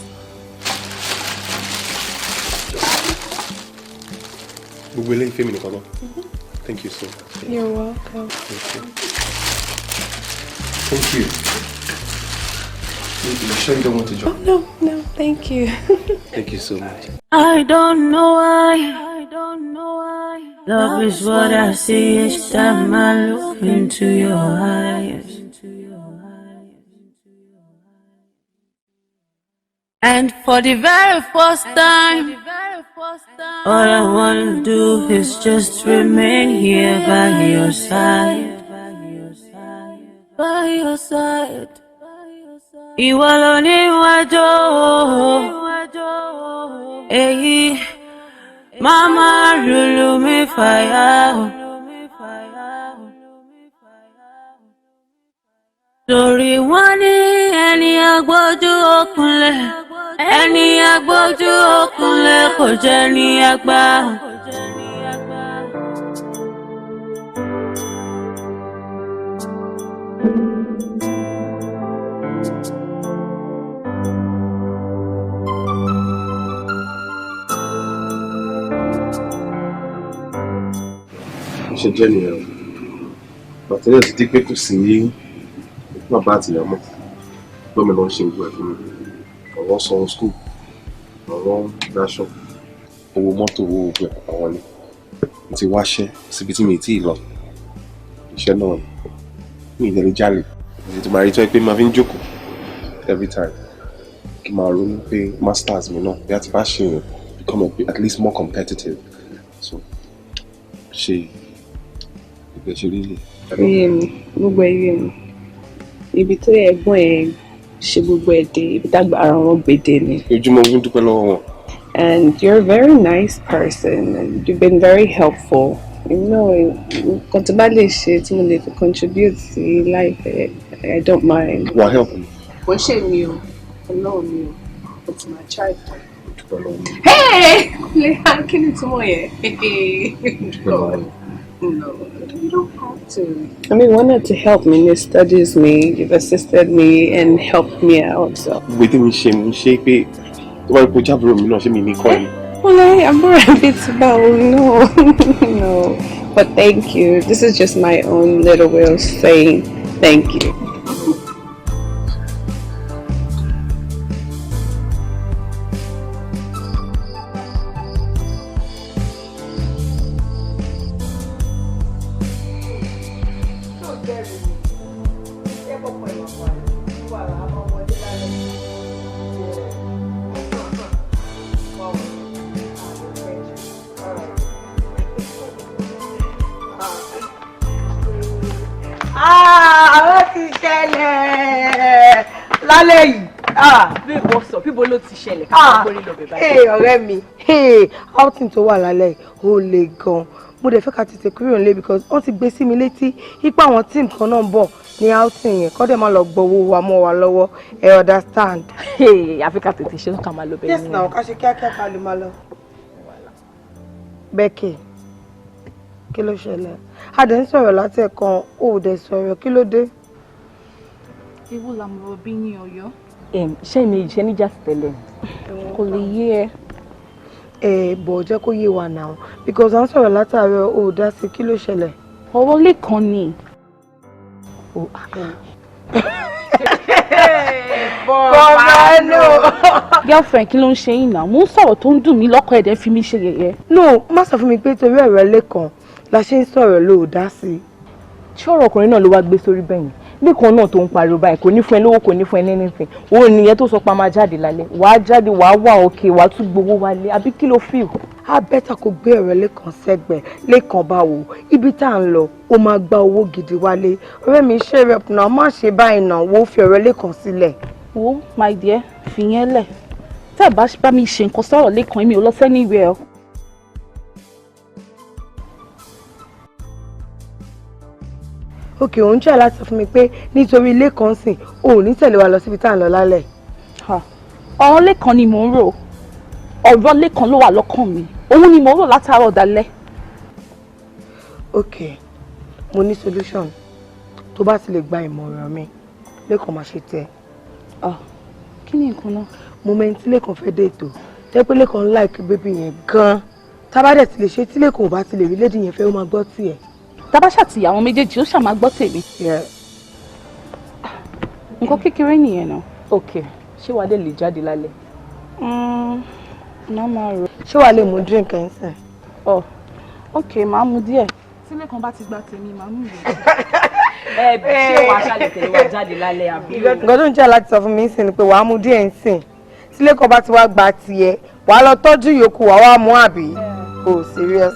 Thank you so much. You're welcome. Thank you. Thank you. You sure you don't want to join? Oh, no, thank you. Thank you so much. I don't know why. Love is what I see each time I look into your eyes. And for the very first time, all I wanna do is just remain here by your side. By your side. Ìwọ ló ní wájú èyí máma lùlù mi fàyà o. Torí wọ́n ní ẹni agbójú òkúnlẹ̀, ẹni agbójú òkúnlẹ̀ kò jẹ́ ní àgbà. Ṣe jẹ́ nìyẹn o. Bàtẹ́lẹ̀ ti di pé kò sí bàbá àtìyá mọ́. Gbọ́mi ló ń ṣe gbogbo ẹ̀ fún mi. Ọ̀rọ̀ sanwó school, ọ̀rọ̀ daṣọ, owó mọ́tò, owó gbogbo ẹ̀ pàpà wọlé. Mo ti wáṣẹ́ síbi tí mi ì tíì lọ. Iṣẹ́ náà ni. Mi ì lè jalè. Mo ti máa rí tó ẹ pé máa fi ń jókòó every time. Kí máa ronú pé masters mi náà bí a ti bá ṣe yẹn become a bit, at least more competitive. So ṣe ìgbẹ́ ṣe rí lè. Ó yé mi, gbogbo ẹ yé mi. Ibi tó yẹ ẹ̀gbọ́n ẹ ṣe gbogbo ẹ dé, ibi tágbà ara wọn gbé dé ni. Ojúmọ́ mo fi ń dúpẹ́ lọ́wọ́ wọn. And you're a very nice person and you've been very helpful. Nǹkan tó bá lè ṣe tí mo lè fi contribute sí life ẹ, I don't mind. Wà á help mi. Kò ń ṣe mi o, Ọlọ́run mi o, but my child. Dúpẹ́ lọ́wọ́ mi. Hey! Lehan, kí ni túmọ̀ yẹn? Dúpẹ́ lọ́wọ́ mi. No, you don't have to. I mean, wanted to help me in studies me, you've assisted me and helped me out, so. Gbogbo ètò mi ṣe mo ṣe pé tó bá rí pé jábúrò mi náà ṣé mi ní kọ́ ni. Well, I'm a bit about no, no. But thank you. This is just my own little way of saying thank you. Àwọn ti ṣẹlẹ̀ lálẹ́ yìí. Bí ìbọn sọ, bíbo ló ti ṣẹlẹ̀ ká gbórí lọ bẹ̀ báyìí. Hey, ọ̀rẹ́ mi, outing tó wà lálẹ́ yìí ó le gan. Mo dẹ̀ fẹ́ ká tètè kúrò nílé because wọ́n ti gbé sí mi létí ipa àwọn team kan náà ń bọ̀ ní outing yẹn kọ́ dẹ̀ má lọ gbowó wa mọ́ wa lọ́wọ́, ẹ understand. Àfi ká tètè ṣe ká máa lọ bẹ̀ Yes now, ká ṣe kíákíá ká lè máa lọ. Becky, kí ló ṣẹlẹ̀? A dẹ̀ ń sọ̀rọ̀ látẹ̀kan, ó dẹ̀ sọ̀rọ̀, kí ló dé? Ewu làmúrò bí ní Ọ̀yọ́. Ṣé mi ìṣe níjà sí tẹ́lẹ̀? Kò lè yé ẹ. Ẹ bọ̀ jẹ́ kó yé wa náà because à ń sọ̀rọ̀ látàárọ̀, ó dá sí, kí ló ṣẹlẹ̀? Ọ̀rọ̀ Lékan ni. Bọ̀mánù. Girlfriend, kí ló ń ṣe yín náà? Mo ń sọ̀rọ̀ tó ń dùn mí lọ́kọ̀ ẹ̀dẹ̀ fi mí ṣe yẹ̀yẹ́. No, má sọ fún mi pé torí ọ̀rọ̀ Lékan la ṣe ń sọ̀rọ̀ ló dá sí. Ṣé ọ̀rọ̀ ọkùnrin náà ló wá gbé sórí bẹ́yìn? Lékan náà tó ń pariwo báyìí kò ní fún ẹ lówó, kò ní fún ẹ ní anything. Òun nìyẹn tó sọ pé a máa jáde lálẹ́. Wàá jáde, wàá wà òkè, wàá tún gbowó wálé. Àbí kí ló feel? Á bẹ́tà kó gbé ọ̀rọ̀ Lékan sẹ́gbẹ̀ẹ́. Lékan báwo? Ibi tá à ń lọ, ó máa gba owó gidi wálé. Ọ̀rẹ́ mi ṣe rep náà, má ṣe báyìí náà, wo fi ọ̀rọ̀ Lékan sílẹ̀. Wo my dear, fìyẹn lẹ̀. Tẹ́ ẹ bá bá mi ṣe nǹkan sọ̀rọ̀ Lékan, èmi ò lọ sẹ́ni ìwé o. Òkè òun jẹ́ láti sọ fún mi pé nítorí Lékan sìn, o ò ní tẹ̀lé wa lọ síbi tá à ń lọ lálẹ́. Ọ̀rọ̀ Lékan ni mò ń rò. Ọ̀rọ̀ Lékan ló wà lọ́kàn mi. Òun ni mò ń rò látàárọ̀ dalẹ́. Ok, mo ní solution. Tó bá ti lè gba ìmọ̀ràn mi, Lékan máa ṣe tẹ́. Kí ni nǹkan náà? Mo mẹ́ni tí Lékan fẹ́ dé ètò. Tẹ́ pé Lékan like baby yẹn gan-an. Tá bá dẹ̀ ti lè ṣe tí Lékan ò bá ti lè rí lady yẹn fẹ́, ó máa gbọ́ tiẹ̀. Tá bá ṣàtìyà àwọn méjèèjì, ó ṣáà máa gbọ́ tèmi. Nǹkan kékeré nìyẹn náà. Ok, ṣé wàá lè jáde lálẹ́? Má máa rò. Ṣé wàá lè mú drink ẹ̀ ń sìn? Oh, ok, màá mu díẹ̀. Tí Lékan bá ti gba tèmi, màá mú ìwé. Ẹ ṣé wàá ṣàlẹ̀ tẹ̀lé wa jáde lálẹ́ àbí? Nǹkan tó ń jẹ́ láti sọ fún mi ń sìn ni pé wàá mú díẹ̀ ń sìn. Tí Lékan bá ti wá gba tiẹ̀, wàá lọ tọ́jú ìyókù, wàá wá mú àbí? Oh, serious.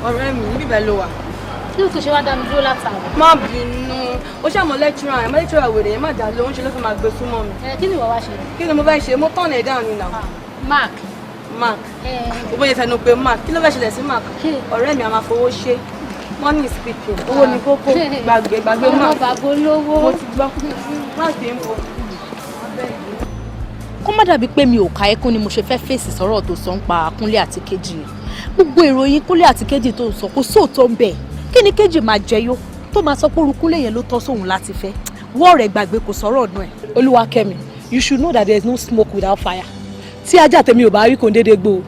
Ọ̀rẹ́ mi, níbí bẹ́ẹ̀ ló wà. Kí ló tó ṣe wá dá mi dúró látàárọ̀? Má bínú, ó ṣàmọ̀ lecturer ẹ̀, lecturer wèrè yẹn má dá lóhùn, ṣe ló fẹ́ máa gbé súnmọ́ mi. Ẹ kí ni ìwọ wá ṣe? Kí ni mo fẹ́ ṣe? Mo turn ẹ̀ down ni now. Mark. Mark. Ó bóyá fẹnu pé Mark, kí ló fẹ́ ṣẹlẹ̀ sí Mark? Ọ̀rẹ́ mi a máa fowó ṣe. Money is speaking. Owó ni kókó. Gbàgbé gbàgbé Ọmọ Mark. bàbá olówó. Mo ti gbọ́. Mark ń bọ̀. Kó má dàbí pé mi ò ka ẹkún ni mo ṣe fẹ́ fèsì sọ̀rọ̀ tó sọ ń pa Kúnlé àti Kejì yẹn. Gbogbo ìròyìn Kúnlé àti Kejì tó ń sọ, kò sóòótọ́ ń bẹ̀. Kí ni Kejì máa jẹyó tó máa sọ pé orú Kúnlé yẹn ló tọ́ sóhun láti fẹ́? Wọ́ọ̀ rẹ̀ gbàgbé, kò sọ̀rọ̀ ọ̀nà ẹ̀. Olúwakẹ́mi, you should know that there is no smoke without fire. Tí ajá tèmi ò bá rí, kò ń dédé gbó o.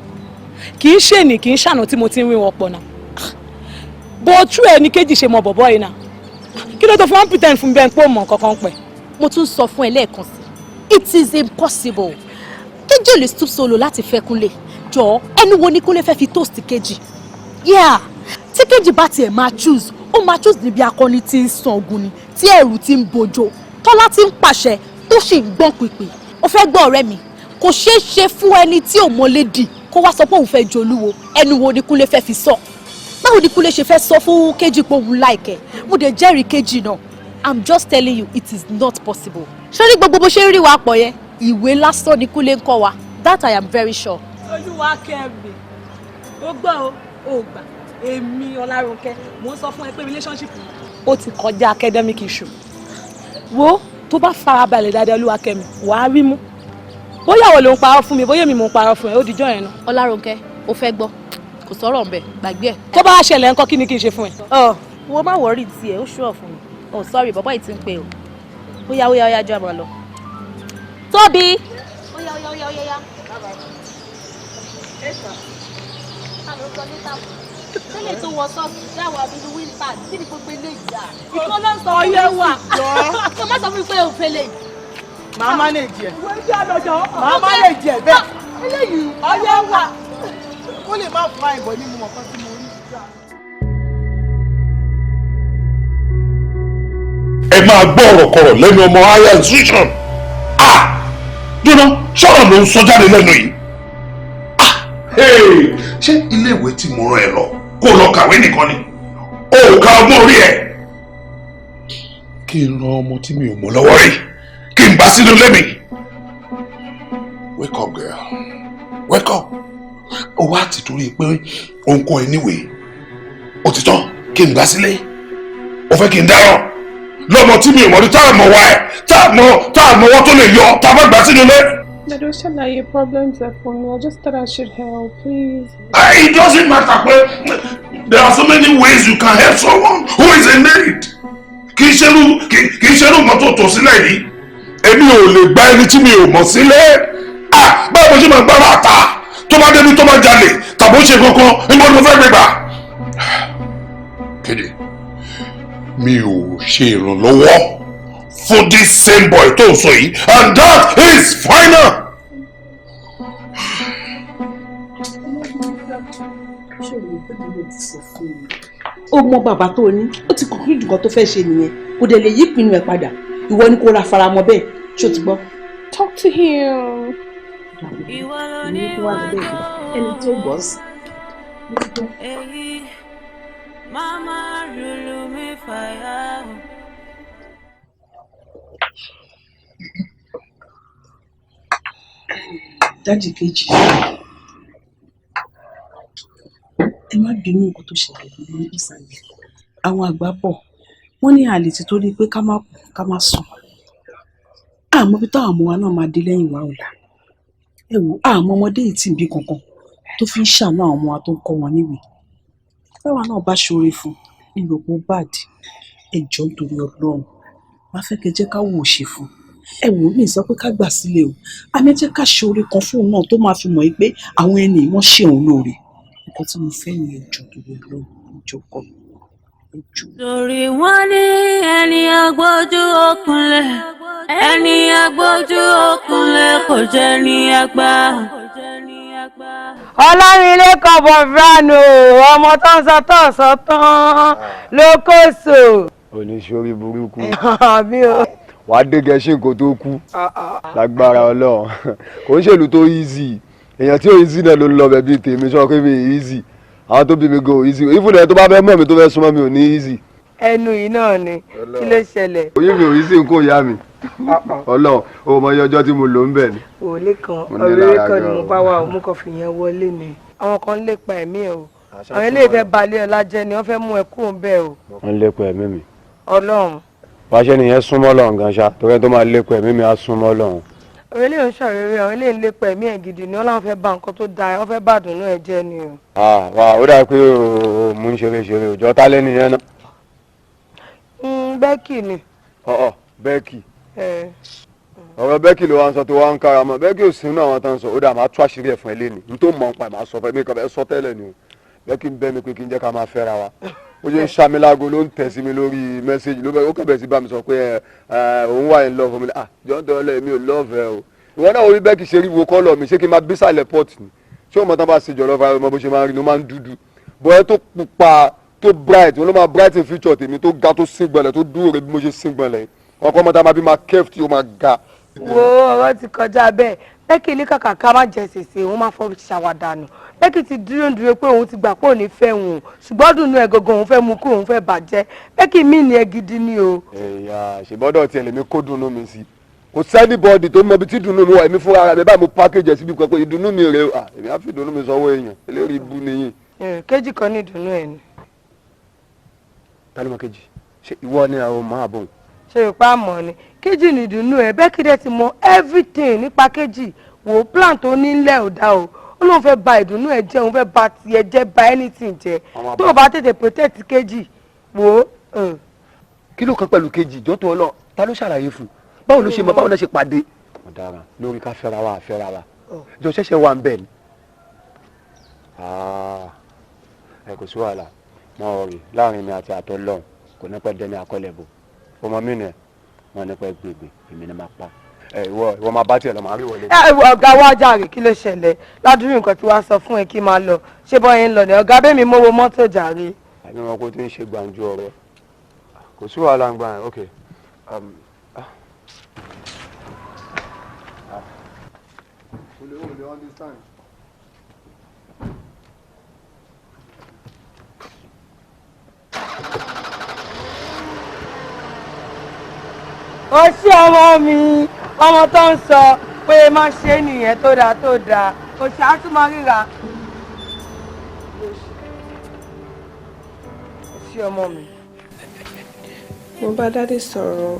Kì í ṣèní, kì í ṣàná tí mo ti ń rí wọn pọ̀ náà. Bó tú ẹ ní Kejì ṣe mọ bọ̀bọ̀ yìí náà, kí ló tó fún wọn pretend fún mi bẹ́ẹ̀ pé ó mọ̀ nǹkan kan pẹ̀? Mo tún sọ fún ẹ lẹ́ẹ̀kan sí, it is impossible. Kejì ò lè stoop so low láti fẹ́ Kúnlé. Jọ, ẹnu wo ni Kúnlé fẹ́ fi toast Kejì? Yeah, tí Kejì bá tiẹ̀ máa choose, ó máa choose níbi akọni tí ń san ogun ni, tí ẹ̀rù ti ń bojo, tọ́lá ti ń pàṣẹ, tó sì ń gbọ́n pìpì. Ó fẹ́ gbọ́, ọ̀rẹ́ mi, kò ṣeé ṣe fún ẹni tí ò mọ̀lédì kó wá sọ pé òun fẹ́ jolúwo. Ẹnu wo ni Kúnlé fẹ́ fi sọ? Báwo ni Kúnlé ṣe fẹ́ sọ fún Kejì pé òun like ẹ̀? Mo dẹ̀ jẹ́rìí Kejì náà. I'm just telling you, it is not possible. Ṣé ní gbogbo bó ṣe ń rí wa pọ̀ yẹn, ìwé lásán ni Kúnlé ń kọ́ wa. That I am very sure. Olúwakẹ́mi, ó gbọ́ o, ò gbà. Èmi Ọlárónkẹ́, mò ń sọ fún ẹ pé relationship ó ti kọjá academic issue. Wo, tó bá farabalẹ̀ dáadáa, Olúwakẹ́mi, wàá rí mú. Bóyá wo ló ń parọ́ fún mi, bóyá èmi mò ń parọ́ fún ẹ, ó dijọ́ yẹn náà. Ọlárónkẹ́, ó fẹ́ gbọ́, kò sọ̀rọ̀ ńbẹ̀, gbàgbé ẹ̀. Tó bá ṣẹlẹ̀ ńkọ́, kí ni kí n ṣe fún ẹ? Ọ wo, má worry tiẹ̀, ó ṣùọ̀ fún mi. Oh sorry, bàbá yìí ti ń pè o. Ó yá, ó yá, ó yá, jọ àmọ́ lọ. Tóbi. Ó yá, ó yá, ó yá, ó yá. Tẹ́lẹ̀ tó wọ sọ́ọ̀tì dáwọ̀ abínú winter, kí ni gbogbo eléyìí à? Ìkọ́ ló ń sọ fún mi sí. Kò má sọ fún mi pé òun fẹ́ lè. Màá manage ẹ̀. Màá manage ẹ̀ bẹ́ẹ̀. Eléyìí. Ọyẹ wà. Kó lè má fa ìbọn ní mo mọ̀ kan tí mo rí. Ẹ máa gbọ́ ọ̀rọ̀ kọ̀rọ̀ lẹ́nu ọmọ higher institution. Ah, dúró, sọ̀rọ̀ ló ń sọ jáde lẹ́nu yìí. Ah, hey, ṣé iléèwé tí mo rán ẹ lọ kó o lọ kàwé nìkan ni o ò ka ọgbọ́n orí ẹ̀? Kí n ran ọmọ tí mi ò mọ̀ lọ́wọ́ rí, kí n bá sínú lẹ́mìí. Wake up, girl, wake up. Ó wá ti torí pé òun kọ́ ẹ níwèé òtítọ́, kí n gbà sílé, ó fẹ́ kí n dáràn lọ́mọ tí mi ò mọ̀ rí, tá a mọ̀ wá ẹ̀, tá a mọ̀ wọ́n tó lè yọ tá a bá gbà sínú ilé. Dad, ṣàlàyé problems ẹ fún mi. I just thought I should help, please. It doesn't matter pé there are so many ways you can help someone who is in need. Kì í ṣerú nǹkan tó tò sílẹ̀ yìí. Èmi ò lè gba ẹni tí mi ò mọ̀ sílẹ̀. Ah, báwo mo ṣe máa gbára àtà tó bá débi, tó bá jalè tàbí ó ṣe kankan, níbo ni mo fẹ́ gbé gbà? Kéde, mi ò ṣe ìrànlọ́wọ́ fún this same boy tó ń sọ yìí, and that is final. Ṣé o lè gbé mi ti sọ fún mi? Ó mọ bàbá tó ní, ó ti conclude nǹkan tó fẹ́ ṣe nìyẹn, kò dẹ̀ lè yí ìpinnu ẹ̀ padà. Ìwọ ni kò ra faramọ́ bẹ́ẹ̀. Ṣó ti gbọ́? Talk to him. Ní kó wà lọ́dọ̀ ẹni tí ó gbọ́ sí. Èyí mama lulu mi fàyà o. Daddy Kejì, ẹ má bínú nǹkan tó ṣẹlẹ̀ ní ìsàlẹ̀. Àwọn àgbà bọ̀, wọ́n ní àlè ti torí pé ká má kú ká má sùn. Àmọ́ bí táwọn ọmọ wa náà máa dé lẹ́yìn wa ọ̀la. Ẹ wò, àmọ́ ọmọdé yìí tì ń bí kankan tó fi ń ṣàánú àwọn ọmọ wa, tó ń kọ́ wọn níwèé. Táwa náà bá ṣoore fún un, ìròpó bad. Ẹ jọ̀ọ́, nítorí Ọlọ́run, má fẹ́ kẹ́ jẹ́ ká wò ó ṣe fún un. Ẹ wò mí, sọ pé ká gbà sílẹ̀ o, àmì ẹ jẹ́ ká ṣe oore kan fún òun náà tó máa fi mọ̀ pé àwọn ẹni wọ́n ṣe òun lóore. Nǹkan tí mo fẹ́ nìyẹn. Jọ̀ọ́, torí Ọlọ́run, ẹ jọ̀ọ́ kọ́ mi, ẹ jọ̀ọ́. Torí wọ́n ní ẹni agbójú òkunlẹ̀, ẹni agbójú òkunlẹ̀ kò jẹ́ ní àgbà. Ọlámilékan Bọ̀bránù, ọmọ tó ń sọ tó ń sọ tán lókòso. Oníṣòrí burúkú. Àbí o. Wàá dé gẹṣin kó tó kú lágbára Ọlọ́run. Kò ń ṣèlú tó easy. Èèyàn tí ò easy náà ló ń lọ bẹ̀ bíi tèmi. Sọ pé mi easy, àwọn tó bí mi gan ò easy. Even ẹni tó bá fẹ́ mọ̀ mi, tó fẹ́ súnmọ́ mi, ò ní easy. Ẹnu yìí náà ni, kí ló ṣẹlẹ̀? Oyún mi ò easy n kò yá mi. Ọlọ́run o mọ iye ọjọ́ tí mo lò ń bẹ̀ ni. Òòlé kan. Mo ní ọ̀rẹ́ lára kan ni gan mo o. bá wà o, mo kàn fìyẹn wọlé ni. Àwọn kan ń lépa ẹ̀mí ẹ̀ o. Àwọn eléyìí fẹ́ balẹ̀ ọlá jẹ́ ni, wọ́n fẹ́ mú ẹ kúrò ń bẹ̀ o. Wọ́n lépa ẹ̀mí mi. Ọlọ́run. Wáṣẹ́ nìyẹn súnmọ́ Ọlọ́run gan ṣá, torí ẹni tó máa lépa ẹ̀mí mi á súnmọ́ Ọlọ́run. Ọ̀rẹ́ lè ń ṣọ̀rẹ́rẹ́, ọ̀rẹ́ lè ń lépa ẹ̀mí ẹ̀ gidi ni wọ́n láwọn fẹ́ ba nǹkan tó dáa, wọ́n fẹ́ bá àdùnnú ẹ̀ jẹ́ ni o. Ah, wà ó dà pé o mú ń ṣeré ṣeré òjò tá lẹ́nu yẹn náà. Bẹ́ẹ̀kì ni. Ọ̀ọ̀ Bẹ́ẹ̀kì. Ọ̀rọ̀ Bẹ́ẹ̀kì ló wá ń sọ tó wá ń kára mọ́. Bẹ́ẹ̀kì ò sínú àwọn tó ń sọ, ó dà máa tú àṣírí ẹ̀ fún ẹ léni. N tó mọ̀ ń pa ẹ̀ máa sọ fún ẹ, mi kàn fẹ́ sọ tẹ́lẹ̀ ni o. Bẹ́ẹ̀kì ń bẹ́ mi pé kí n jẹ́ ká máa fẹ́ra wa. Ó ṣe ń ṣá mi láago ló ń tẹ̀ sí mi lórí message ló bẹ̀ ó kàn bẹ̀ sí bá mi sọ pé ẹ òun wà in love mi. Ah, jọ̀ọ́ tọ́lẹ̀ mi ò love ẹ o. Ìwọ náà orí Bẹ́ẹ̀kì ṣe rí wo kọ́lọ̀ mi, ṣé kí n máa bí sàlẹ̀ port ni? Ṣé o mọ̀ tán bá ṣe jọ̀lọ́ fara mọ́ bó ṣe máa ń rí ni ó máa ń dúdú. Bọ́ẹ̀ tó pupa tó bright, wọn ló máa bright in future tèmi tó ga tó síngbọnlẹ̀ tó dúró rẹ bí mo ṣe síngbọnlẹ̀. Ọkọ ọmọ tá a máa bí máa kẹ́f tí ó máa ga. Wo, ọ̀rọ̀ ti kọjá bẹ́ẹ̀. Bẹ́ẹ̀kì ní kàkà ká má jẹ sèse, òun máa fọ́ ṣàwàdànù. Bẹ́ẹ̀kì ti dúró ń dúró pé òun ti gbà pé òun ní fẹ́ òun, ṣùgbọ́n dùnú ẹ̀ gangan òun fẹ́ mú kúrò, òun fẹ́ bàjẹ́. Bẹ́ẹ̀kì mí ni ẹ gidi ni o. Ẹ̀yà ṣèbọ́dọ̀ tiẹ̀ lèmi kó dùnú mi sí. Kò sẹ́nibọ́ọ̀dì tó mọ ibi tí dùnú mi wà, èmi fúnra rẹ̀ mi báyìí mo package ẹ̀ síbi kan pé ìdùnnú mi rèé o. Ah, èmi á fi ìdùnnú mi sọ́wọ́ èèyàn, eléyìí ibú nìyí. Kejì kan ní ìdùnnú ẹ̀ ni. Ta ló mọ kejì? Ṣé ìwọ ni àwọn ọmọ àbọ̀n? Ṣe ìpá mọ̀ ni kejì ní ìdùnnú ẹ̀. Bẹ́ẹ̀kì dẹ̀ ti mọ everything nípa kejì. Wò ó, plan tó nílẹ̀ ò dá o. Ó lóun fẹ́ ba ìdùnnú ẹ̀ jẹ́, òun fẹ́ ba tiẹ̀ jẹ́, ba anything jẹ́. Tó o bá tètè protect kejì, wò ó. Kí ló kan pẹ̀lú kejì? Ìjọ tó lọ, ta ló ṣàlàyé fún un? Báwo ló ṣe mọ? Báwo ló ṣe pàdé? Ọ̀daràn lórí ká fẹ́ra wa fẹ́ra wa, jọ ṣẹ̀ṣẹ̀ wà ń bẹ̀ ni. Ẹ kò sí wàhálà mọ ọ̀rẹ́ láàrin mi àti àtọ lọ́hùn, kò ní pẹ́ dẹ́ni akọ́lẹ̀ bò ọmọ mi nì wọn ní pẹ́ gbègbè, èmi ni máa pa ẹ. Ìwọ máa bá tiẹ̀ lọ, máa rí wọlé. Ẹ ọ̀gá wa jàre, kí ló ṣẹlẹ̀? Ládùúrú nǹkan tí wàá sọ fún ẹ kí máa lọ, ṣé bọ́ yẹn ń lọ ní ọ̀gá bẹ́ẹ̀ mi mówó mọ́tò jàre. Àbí wọn kò tí ń ṣe gbàǹjo ọ̀rẹ́, kò sí wàhálà ń gbà yẹn. Ok. Understand. Ó ṣí ọmọ mi, ọmọ tó ń sọ pé má ṣe nìyẹn, tó dáa tó dáa, kò ṣáà ríra. Ó ṣí ọmọ mi. Mo bá Daddy sọ̀rọ̀.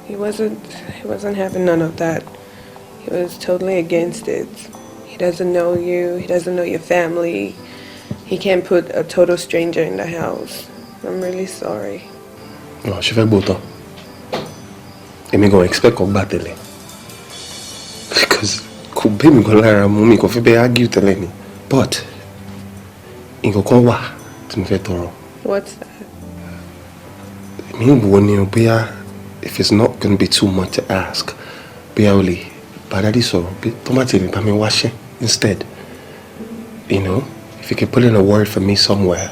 He wasn't having none of that. He was totally against it. He doesn't know you. He doesn't know your family. He can't put a total stranger in the house. I'm really sorry. Ọ̀ ṣe fẹ́ gbọ́ tán, èmi gan expect kó gbà tẹ́lẹ̀ because kò bẹ́ mi gan lára mú, mi kò fi bẹ́ẹ̀ argue tẹ́lẹ̀ ni, but nǹkan kan wà tí mo fẹ́ tọrọ. What's that? Èmi ń wò ni o, bóyá if it's not gonna be too much to ask, bóyá o lè bá Daddy sọ̀rọ̀ bí tó má tèmi bá mi wáṣẹ́ instead, if you could put in a word for me somewhere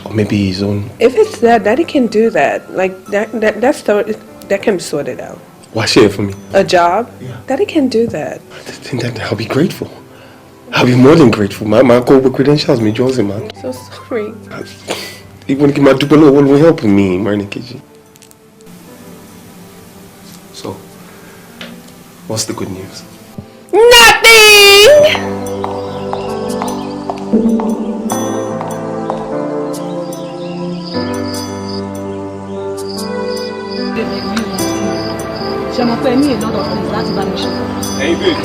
or maybe his own. If it's that, Daddy can do that. Like that can be sorted out. Wáṣẹ́ ẹ̀ fún mi. A job? Yeah. Daddy can do that. I think that I'll be grateful. I'll be more than grateful. My kó gbogbo credentials mi Johnson, man. I'm so sorry. Even kí n máa dúpẹ́ lọ́wọ́ ló help me, Mọ́rẹ́níkejì. So, what's the good news? Nothing! Ṣe mọ̀ pé ní a lot of things láti bá mi ṣe. Ẹ̀yin babe.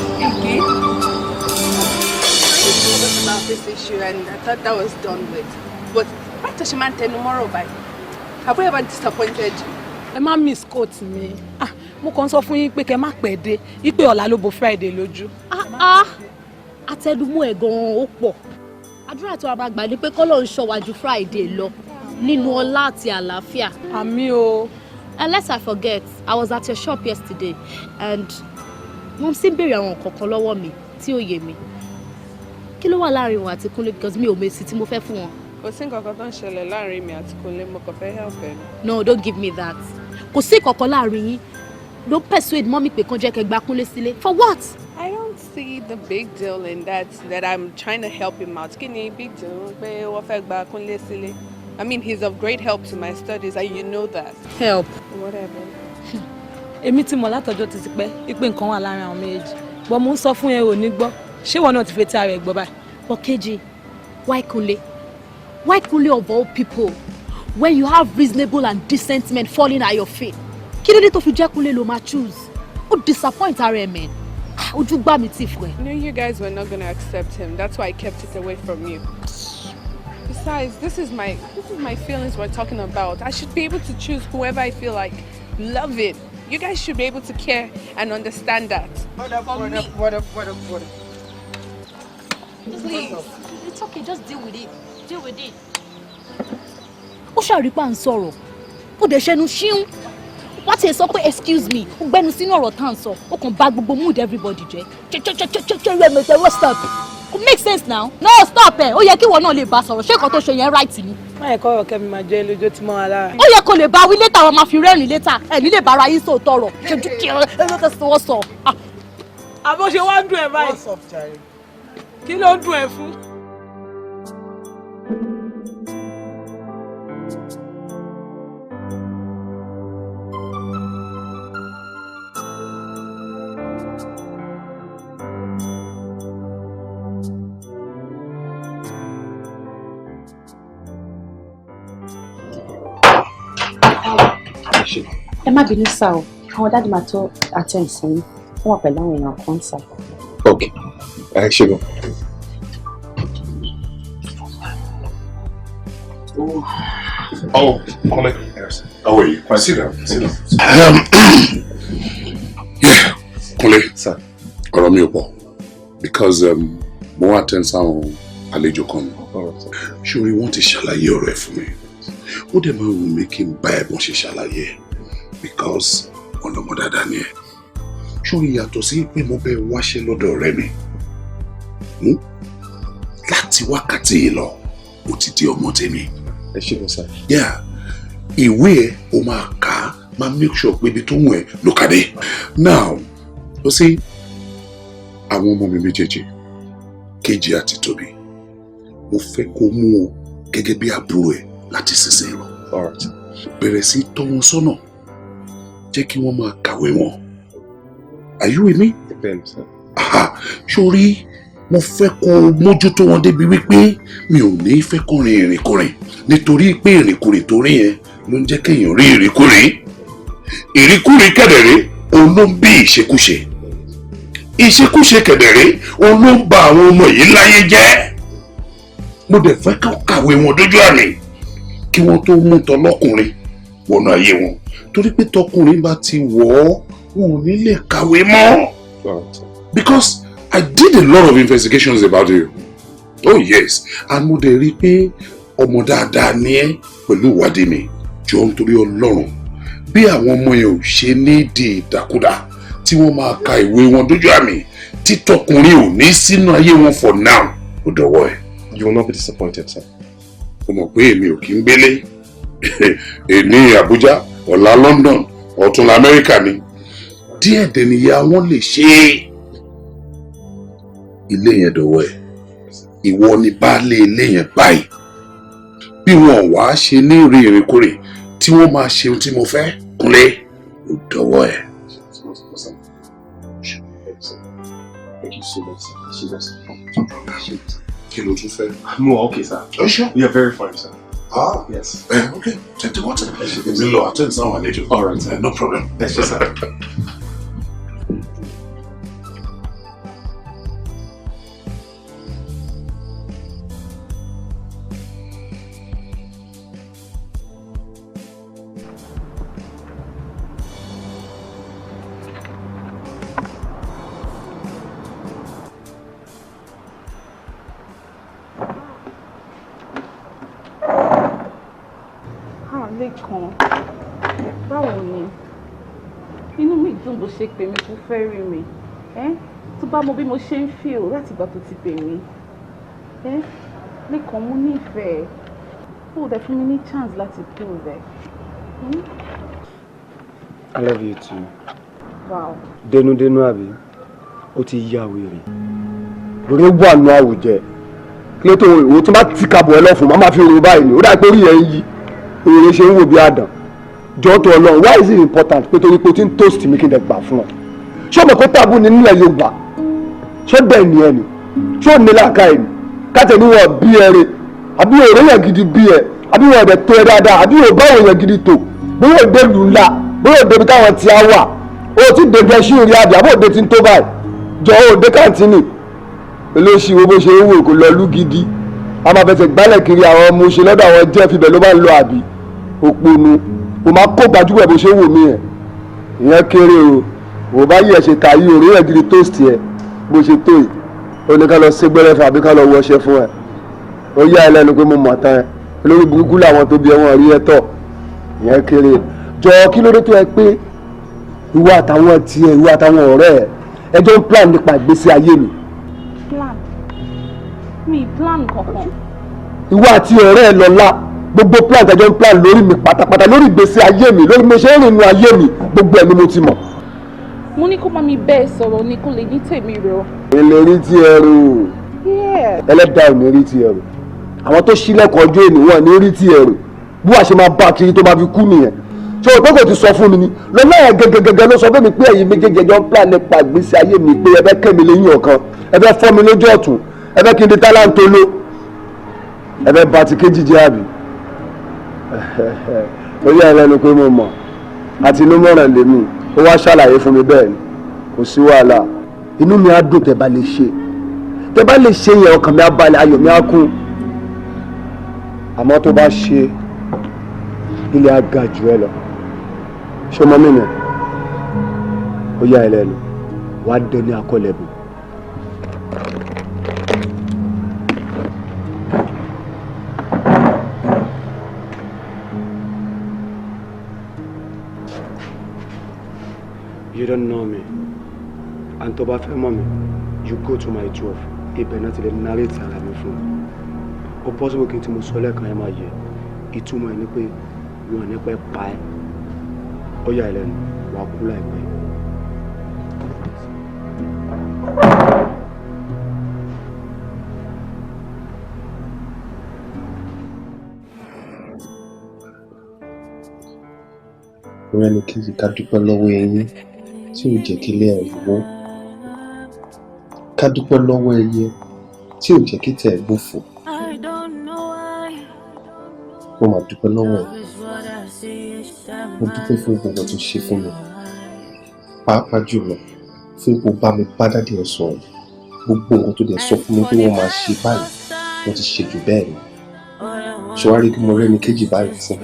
About this issue, and I thought that was done with. But why does she man tell tomorrow by? Have we ever disappointed you? Ẹ má misquote mi. Ah, mo kàn ń sọ fún yín pé kẹ́ má pẹ́ dé, wípé ọ̀la ló bo Friday lójú. Ah, àtẹnumọ́ ẹ̀ gan-an ó pọ̀. Àdúrà tí wàá máa gbà ní pé kọ́lọ́run ṣọ́ wa ju Friday lọ nínú ọlá àti àlàáfíà. Àmín o. And lest I forget, I was at your shop yesterday and wọ́n sì ń béèrè àwọn nǹkan kan lọ́wọ́ mi tí ò yé mi. Kí ló wà láàrin wọn àti Kúnlé? Because mi ò mèsì tí mo fẹ́ fún wọn. Kò sí nǹkan kan tó ń ṣẹlẹ̀ láàrin mi àti Kúnlé, mo kàn fẹ́ help ẹ ni. No, don't give me that. Kò sí ìkọ̀kọ̀ láàrin yín. Don't persuade mummy pé kán jẹ́ kẹ́ gba Kúnlé sílé. For what? I don't see the big deal in that, that I'm trying to help him out. Kí ni big deal pé wọ́n fẹ́ gba Kúnlé sílé? I mean, he's of great help to my studies and you know that. Help. Whatever. Èmi ti mọ̀ látọjọ́ títí pẹ́ pé nǹkan wà láàrin àwọn méjèèjì, bọ́ mo ń sọ fún ẹ, ò ní gbọ́. Ṣé ìwọ náà ti fetí ara ẹ gbọ́ báyìí? But Kejì, why Kunle? Why Kunle of all people? When you have reasonable and decent men falling at your feet. Kí ló dé tó fi jẹ́ Kunle ló máa choose? Ó disappoint ara ẹ̀ mẹ́. Ojú gbá mi tì fún ẹ. I knew you guys were not gonna accept him. That's why I kept it away from you. Besides, this is my feelings we're talking about. I should be able to choose whoever I feel like loving. You guys should be able to care and understand that. What up, what up, what up, what up, what up? Please. It's okay, just deal with it. Deal with it. Ó ṣàrípà ń sọ̀rọ̀. Ó dẹ̀ ṣẹnu ṣíún. Wá tiẹ̀ sọ pé excuse me, ó gbẹ́nu sínú ọ̀rọ̀ tá à ń sọ, ó kàn bà gbogbo mood everybody jẹ́. Ṣe rẹ̀ what's up? Kò make sense now. No, stop ẹ̀, ó yẹ kí ìwọ náà lè bá sọ̀rọ̀, ṣé nǹkan tó ṣe yẹn right ni? Má yẹ kọ́rọ̀ Kẹ́mi máa jẹ́ lójó tí mọ́ wa lára. Ó yẹ kó lè bá wí later, wọn máa fi rẹ́rìn later, ẹ̀ ní lè bára yín sòótọ́ ọ̀rọ̀. Ṣojú kí ẹ ẹ sọ. Àbó ṣe wá ń dùn ẹ báyìí? What's up, jàre? Kí ló ń dùn ẹ fún? Ẹ má bínú sá o, àwọn daddy máa tó attend sí yín, wọ́n wà pẹ̀lú àwọn èèyàn kan sá. Ok, ẹ ṣe gan. Oh, Kunle. How are you? Sit down. Sit down. Yeah, Kunle. Sir. Ọ̀rọ̀ mi ò pọ̀ because mo wá attend sáwọn àlejò kan ni. Ṣé wọ́n ti ṣàlàyé ọ̀rọ̀ ẹ̀ fún mi? Ó dẹ̀ máa wù mí kí n bá ẹ̀bùn ṣe ṣàlàyé ẹ̀ because ọlọ́mọ dáadáa ni ẹ̀. Ṣé yàtọ̀ sí pé mo bẹ wáṣẹ́ lọ́dọ̀ ọ̀rẹ́ mi? Láti wákàtí yìí lọ, ó ti di ọmọ tèmi. Ẹ ṣé gan sir. Yeah, ìwé ẹ o máa kà á, máa make sure pé ibi tó wù ẹ́ ló kà dé. Now, you see, àwọn ọmọ mi méjèèjì, Kejì àti Tóbi, mo fẹ́ kó mú wọn gẹ́gẹ́ bí àbúrò ẹ̀ láti sísìn lọ. Bẹ̀rẹ̀ sí tọ́ wọn sọ́nà, jẹ́ kí wọ́n máa kàwé wọn. Are you with me? Bẹ́ẹ̀ni sir. Aha, sórí mo fẹ́ kó o mójútó wọn débi wípé mi ò ní fẹ́ kó rin ìrìnkúrìn, nítorí pé ìrìnkúrìn tó rí yẹn ló ń jẹ́ kéèyàn rí ìrìnkúrìn. Ìrìnkúrìn kẹ̀dẹ̀rẹ́ òun ló ń bí ìṣekúṣe. Ìṣekúṣe kẹ̀dẹ̀rẹ́ òun ló ń ba àwọn ọmọ yìí láyé jẹ́. Mo dẹ̀ fẹ́ kó kàwé wọn dójú àmì kí wọ́n tó mú tọlọ́kùnrin wọnú ayé wọn, torí pé tọkùnrin bá ti wọ̀ ọ́, wọn ò ní lè kàwé mọ́. Because I did a lot of investigations about you. Oh yes, and mo dẹ̀ rí i pé ọmọ dáadáa ni ẹ́ pẹ̀lú ìwádìí mi. Jọ nítorí Ọlọ́run, bí àwọn ọmọ yẹn ò ṣe ní di ìdàkudà, tí wọ́n máa ka ìwé wọn dójú àmì, títọkùnrin ò ní sínú ayé wọn for now, ó dọwọ́ ẹ̀. You will not be disappointed, sir. O mọ̀ pé èmi ò kí ń gbélé. Èní Àbújá, ọ̀la London, ọ̀túnla Amẹ́ríkà ni. Díẹ̀ dẹ̀ nìyá wọn lè ṣe é. Ilé yẹn dọwọ́ ẹ̀. Ìwọ ni baálé ilé yẹn báyìí. Bí wọn wàá ṣe ní rí ìrìnkúrè tí wọ́n máa ṣe ohun tí mo fẹ́, Kúnlé, ó dọwọ́ ẹ̀. Thank you so much, sir. Sir. Kí ló tún fẹ́? Mo okay, sir. Are you sure? Yeah, very fine, sir. Ah. Yes. Okay, take the water. Èmi lọ attend sáwọn àlejò. All right, sir. No problem. Ẹ ṣé, sir. Ah, Lékan, báwo ni? Inú mi dùn bó ṣe pè mí kó fẹ́ rí mi. Tó bá mọ bí mo ṣe ń feel láti ìgbà tó ti pè mí. Lékan, mo nífẹ̀ẹ́. Ó dẹ̀ fún mi ní chance láti prove ẹ̀. I love you too. Wow. Dénúdénú àbí? Ó ti yá wèrè. Lórí wà nù àwùjẹ. Kí ló tó ìwò tí wọ́n bá ti kàbọ̀ ẹ lọ́fun, má máa fi rò báyìí ni. Ó dà pé orí yẹn ń yí. Èrè ṣe ń wò bí àdàn. Jọ́ tó Ọlọ́run, why is it important pé torí pé o ti ń toast mi kí n dẹ̀ gbà fún ọ? Ṣé o mọ̀ pé taboo ni nílẹ̀ Yorùbá? Ṣé bẹ́ẹ̀ ni ẹ ni? Ṣé o ní làákàyè ni? Káàtẹ̀ ní wọn bí ẹ re, àbí òré yẹn gidi bí ẹ, àbí wọn ọ̀dẹ̀ tó ẹ dáadáa, àbí ò bá òyìn gidi tó, bóyá òde lù ńlá, bóyá òde ibi táwọn ti á wà. O ti dèjẹ sí ìrìn àbí àbò òde ti ń tó báyìí. Jọ òde kàǹtínì. Olóṣì wo bó ṣe ń wò kò lọ lú gidi. A máa fẹsẹ̀ gbálẹ̀ kiri àwọn ọmọ oṣù lọ́dọ̀ àwọn jẹ́ fibẹ̀ ló máa ń lọ àbí. Òpònú. O máa kó gbajúmọ̀ bó ṣe ń wò mí yẹn. Ìyẹn kéré o. Wò bá yí ẹ ṣe tà yí òrí ẹ̀ gidi tóòsì ẹ bó ṣe tó yìí. Ó ní ká lọ sí gbẹ́rẹ́ fún àbí ká lọ wọṣẹ fún ẹ. Ó yá ẹ lẹ́nu pé mo mọ̀ tán ẹ. Olórí burúkú làwọn tó bí ẹwọn rí ẹ tọ̀. Ìyẹn kéré. Jọ kí ló dé tó ẹ pé ìwọ àtàwọn tiẹ̀, ìwọ àtàwọn ọ̀rẹ́ ẹ, ẹ jọ ń plan nípa ìgbésí ayé mi. Plan? Mi plan kankan. Ìwọ àti ọ̀rẹ́ ẹ lọ́la, gbogbo plan tẹjọ ń plan lórí mi pátápátá, lórí ìgbésí ayé mi, lórí mo ṣe ń rìnnú ayé mi, gbogbo ẹ̀ ni mo ti mọ̀. Mo ní kó bá mi bẹ́ẹ̀ sọ̀rọ̀ ni kó lè ní tèmi rò. Èlé rí ti ẹrù. Ẹlẹ́dàá ò ní rí ti ẹrù. Àwọn tó ṣílẹ̀kùn ọjọ́ ènì wọn ní rí ti ẹrù. Bí wàá ṣe máa bá kiri tó máa fi kú nìyẹn. Ṣé o pé kò ti sọ fún mi ni? Lọ́lá ẹ̀ gẹ́gẹ́gẹ́gẹ́ ló sọ fún mi pé ẹ̀yin méjèèjì ẹjọ́ ń plan nípa ìgbésí ayé mi pé ẹ fẹ́ kẹ́ mi léyìn ọ̀kan, ẹ fẹ́ fọ́ mi lójú ọ̀tún, ẹ fẹ́ kí n di tálántolo, ẹ fẹ́ ba ti kéjì jẹ́ àbí? Ó yà ẹ́ lẹ́nu pé mo mọ̀, àti inú mọ̀ràn lèmi, ó wá ṣàlàyé fún mi bẹ́ẹ̀ ni, kò sí wàhálà. Inú mi á dùn tẹ́ bá lè ṣe. Tẹ́ bá lè ṣe yẹn, ọkàn mi á balẹ̀, ayọ̀ mi á kún. Àmọ́ tó bá ṣe, ilé á ga jù ẹ lọ. Ṣé o mọ mí yẹn? Ó yà ẹ́ lẹ́nu, wàá dẹni akọlẹ̀bù. You don't know me. And tó bá fẹ́ mọ̀ mi, you go to my 12. Ibẹ̀ náà ti lè narrate ara mi fún un. Ó possible kí n tí mo sọ lẹ́ẹ̀kan ẹ máa yẹ. Ìtumọ̀ ẹ ni pé wọn ò ní pẹ́ pa ẹ́. Ó yà ẹ́ lẹ́nu, wàá kú láìpẹ́. Ọ̀rẹ́ mi kejì, ká dúpẹ́ lọ́wọ́ ẹ̀yin tí ò jẹ́ kí ilé ẹ̀ wó. Ká dúpẹ́ lọ́wọ́ ẹyẹ tí ò jẹ́ kí tẹ̀ ẹ́ gbófo. Mo máa dúpẹ́ lọ́wọ́ ẹ̀. Mo dúpẹ́ fún gbogbo tó ṣe fún mi. Pàápàá jùlọ fún ipò bá mi bá dádì ẹ̀ sọ̀rọ̀. Gbogbo nǹkan tó dẹ̀ sọ fún mi pé wọ́n máa ṣe báyìí, wọ́n ti ṣe jù bẹ́ẹ̀ lọ. Ṣé wàá rí kí mo rẹ́ni kejì báyìí fún?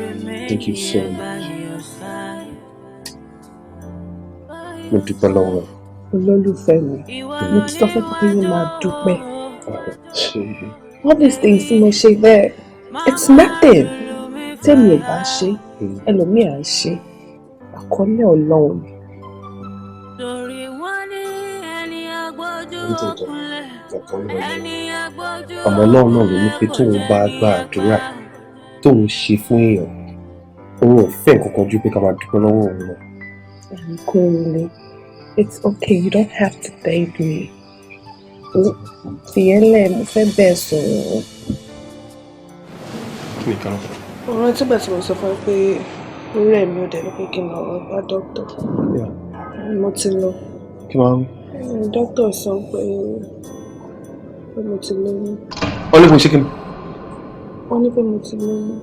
Thank you so much. Mo dúpẹ́ lọ́wọ́ ẹ̀. Olólùfẹ́ mi, mo ti sọ fún pé yóò máa dúpẹ́. All these things tí mo ṣe there, it's nothing. Tèmi ò bá ṣe, ẹlòmíì à ń ṣe. Àkọlé Ọlọ́run ni. Àmọ́ Ọlọ́run náà ló ní pé tóun bá gba àdúrà tóun ṣe fún èèyàn, òun ò fẹ́ nǹkan kan ju pé ká máa dúpẹ́ lọ́wọ́ òun lọ. Kunle, it's okay, you don't have to thank me. Fìyẹ́lẹ̀, mo fẹ́ bẹ́ẹ̀ sọ̀rọ̀. Kí ni kan náà? Ọ̀rọ̀ tí bàtí mo sọ fún ẹ pé orí ẹ̀mí ò dẹ̀ ní pé kí n lọ bá dókítà. Mo ti lọ. Kí ló ń wí? Dókítà sọ pé mo ti lóyún. Wọ́n ní kò ṣe kí ni? Wọ́n ní pé mo ti lóyún.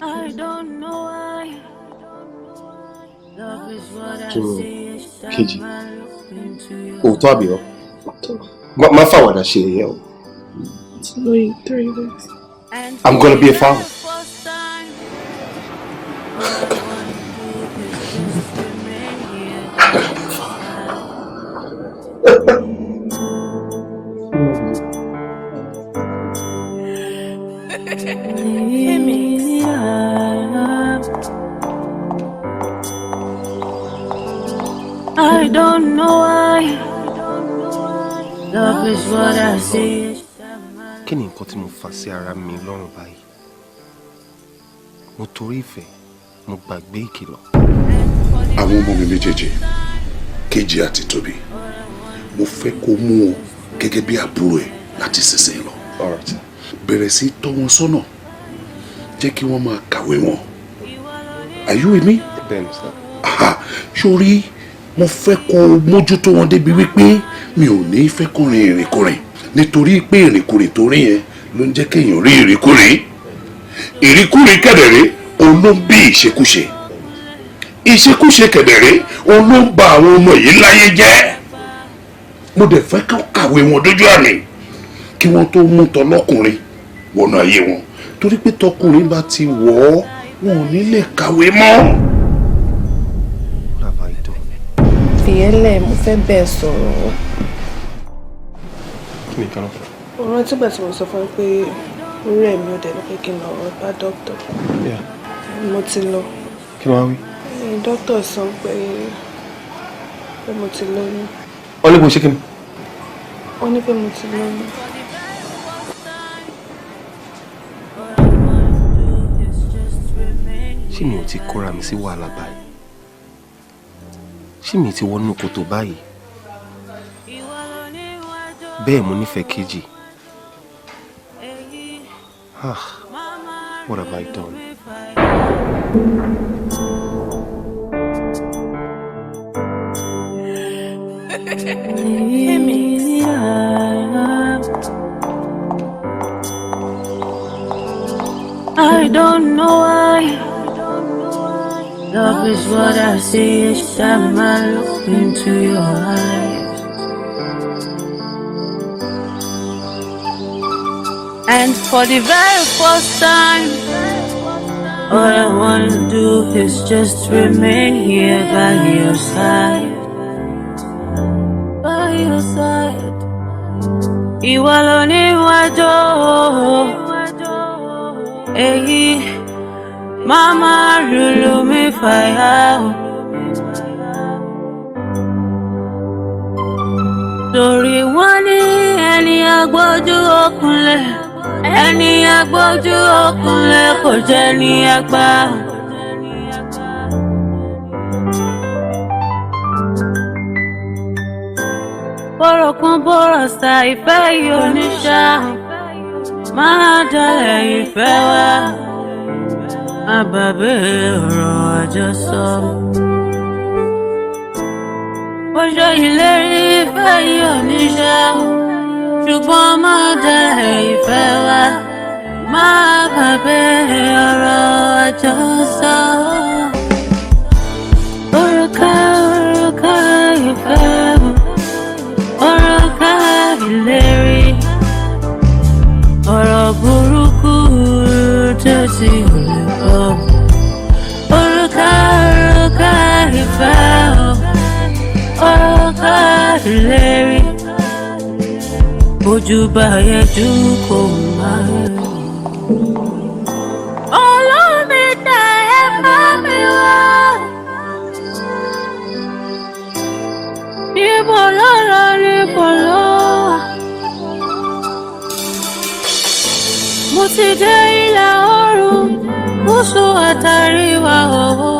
I don't know why. Love is what I So, see each time kejì, I look into your òótọ́ àbí irọ́? Má fàwàdà ṣe yẹ̀yẹ́ o. Ti lóyún 3 weeks. I'm gonna be a father. I don't know why. Love is what I see. Kí ni nǹkan tí mo fà sí ara mi lọ́rùn báyìí? Mo torí ìfẹ́, mo gbàgbé ìkìlọ̀. Àwọn ọmọ mi méjèèjì, Kejì àti Tóbi, mo fẹ́ kó mú wọn gẹ́gẹ́ bí àbúrò ẹ̀ láti sísìn lọ. Bẹ̀rẹ̀ sí tọ́ wọn sọ́nà, jẹ́ kí wọ́n máa kàwé wọn. Are you with me? Bẹ́ẹ̀ni sir. Sórí, mo fẹ́ kó o mójútó wọn débi wípé Mi ò ní fẹ́ kó rin ìrìnkúrìn, nítorí pé ìrìnkúrìn tó rí yẹn ló ń jẹ́ kéèyàn rí ìrìnkúrìn. Ìrìnkúrìn kẹ̀dẹ̀rẹ́ òun ló ń bí ìṣekúṣe. Ìṣekúṣe kẹ̀dẹ̀rẹ́ òun ló ń ba àwọn ọmọ yìí láyé jẹ́. Mo dẹ̀ fẹ́ kó kàwé wọn dójú àmì kí wọ́n tó mú tọlọ́kùnrin wọnú ayé wọn, torí pé tọkùnrin bá ti wọ̀ ọ́, wọn ò ní lè kàwé mọ́. Fìyẹ́lẹ̀, mo fẹ́ bẹ́ẹ̀ sọ̀rọ̀. Kí ni kan? Ọ̀rọ̀ tígbà tí mo sọ fún ẹ pé orí ẹ̀mí ò dẹ̀ ní pé kí n lọ bá dókítà. Mo ti lọ. Kí ló wá wí? Dókítà sọ pé mo ti lóyún. Ọ ní bó ṣe kí ni? Ó ní pé mo ti lóyún. Ṣé mi ò ti kóra mi sí wàhálà báyìí? Ṣé mi ti wọnú kòtò báyìí? Bẹ́ẹ̀ mo nífẹ̀ẹ́ Kejì. Ah, what have I done? I don't know why. Love is what I see each time I look into your eyes. And for the very first time, all I wanna do is just remain here by your side. By your side. Ìwọ ló ní wájú èyí máma lulu mi fàyà o. Torí wọ́n ní ẹni agbójú òkunlẹ̀, ẹni agbójú òkunlẹ̀ kò jẹ́ ní àgbà. Bọ̀rọ̀ kan bọ̀rọ̀ sa ìfẹ́ yìí oníṣà máa dalẹ̀ ìfẹ́ wa, má bàbá ọ̀rọ̀ àjọsọ. Ó ṣe ìlérí ìfẹ́ yìí oníṣà, ṣùgbọ́n máa dalẹ̀ ìfẹ́ wa, má bàbá ọ̀rọ̀ àjọsọ. Òrùka, òrùka ìfẹ́, òrùka ìlérí, ọ̀rọ̀ burúkú tó ti lè bọ̀. Òrùka, òrùka ìfẹ́ o, òrùka ìlérí, ojú bá yẹjú kò máa. Olómi tẹ ẹ bá mi wá. Níbo ló lọ, níbo ló wà? Mo ti dé ìlà oòrùn, gúúsù àtàríwá òwò.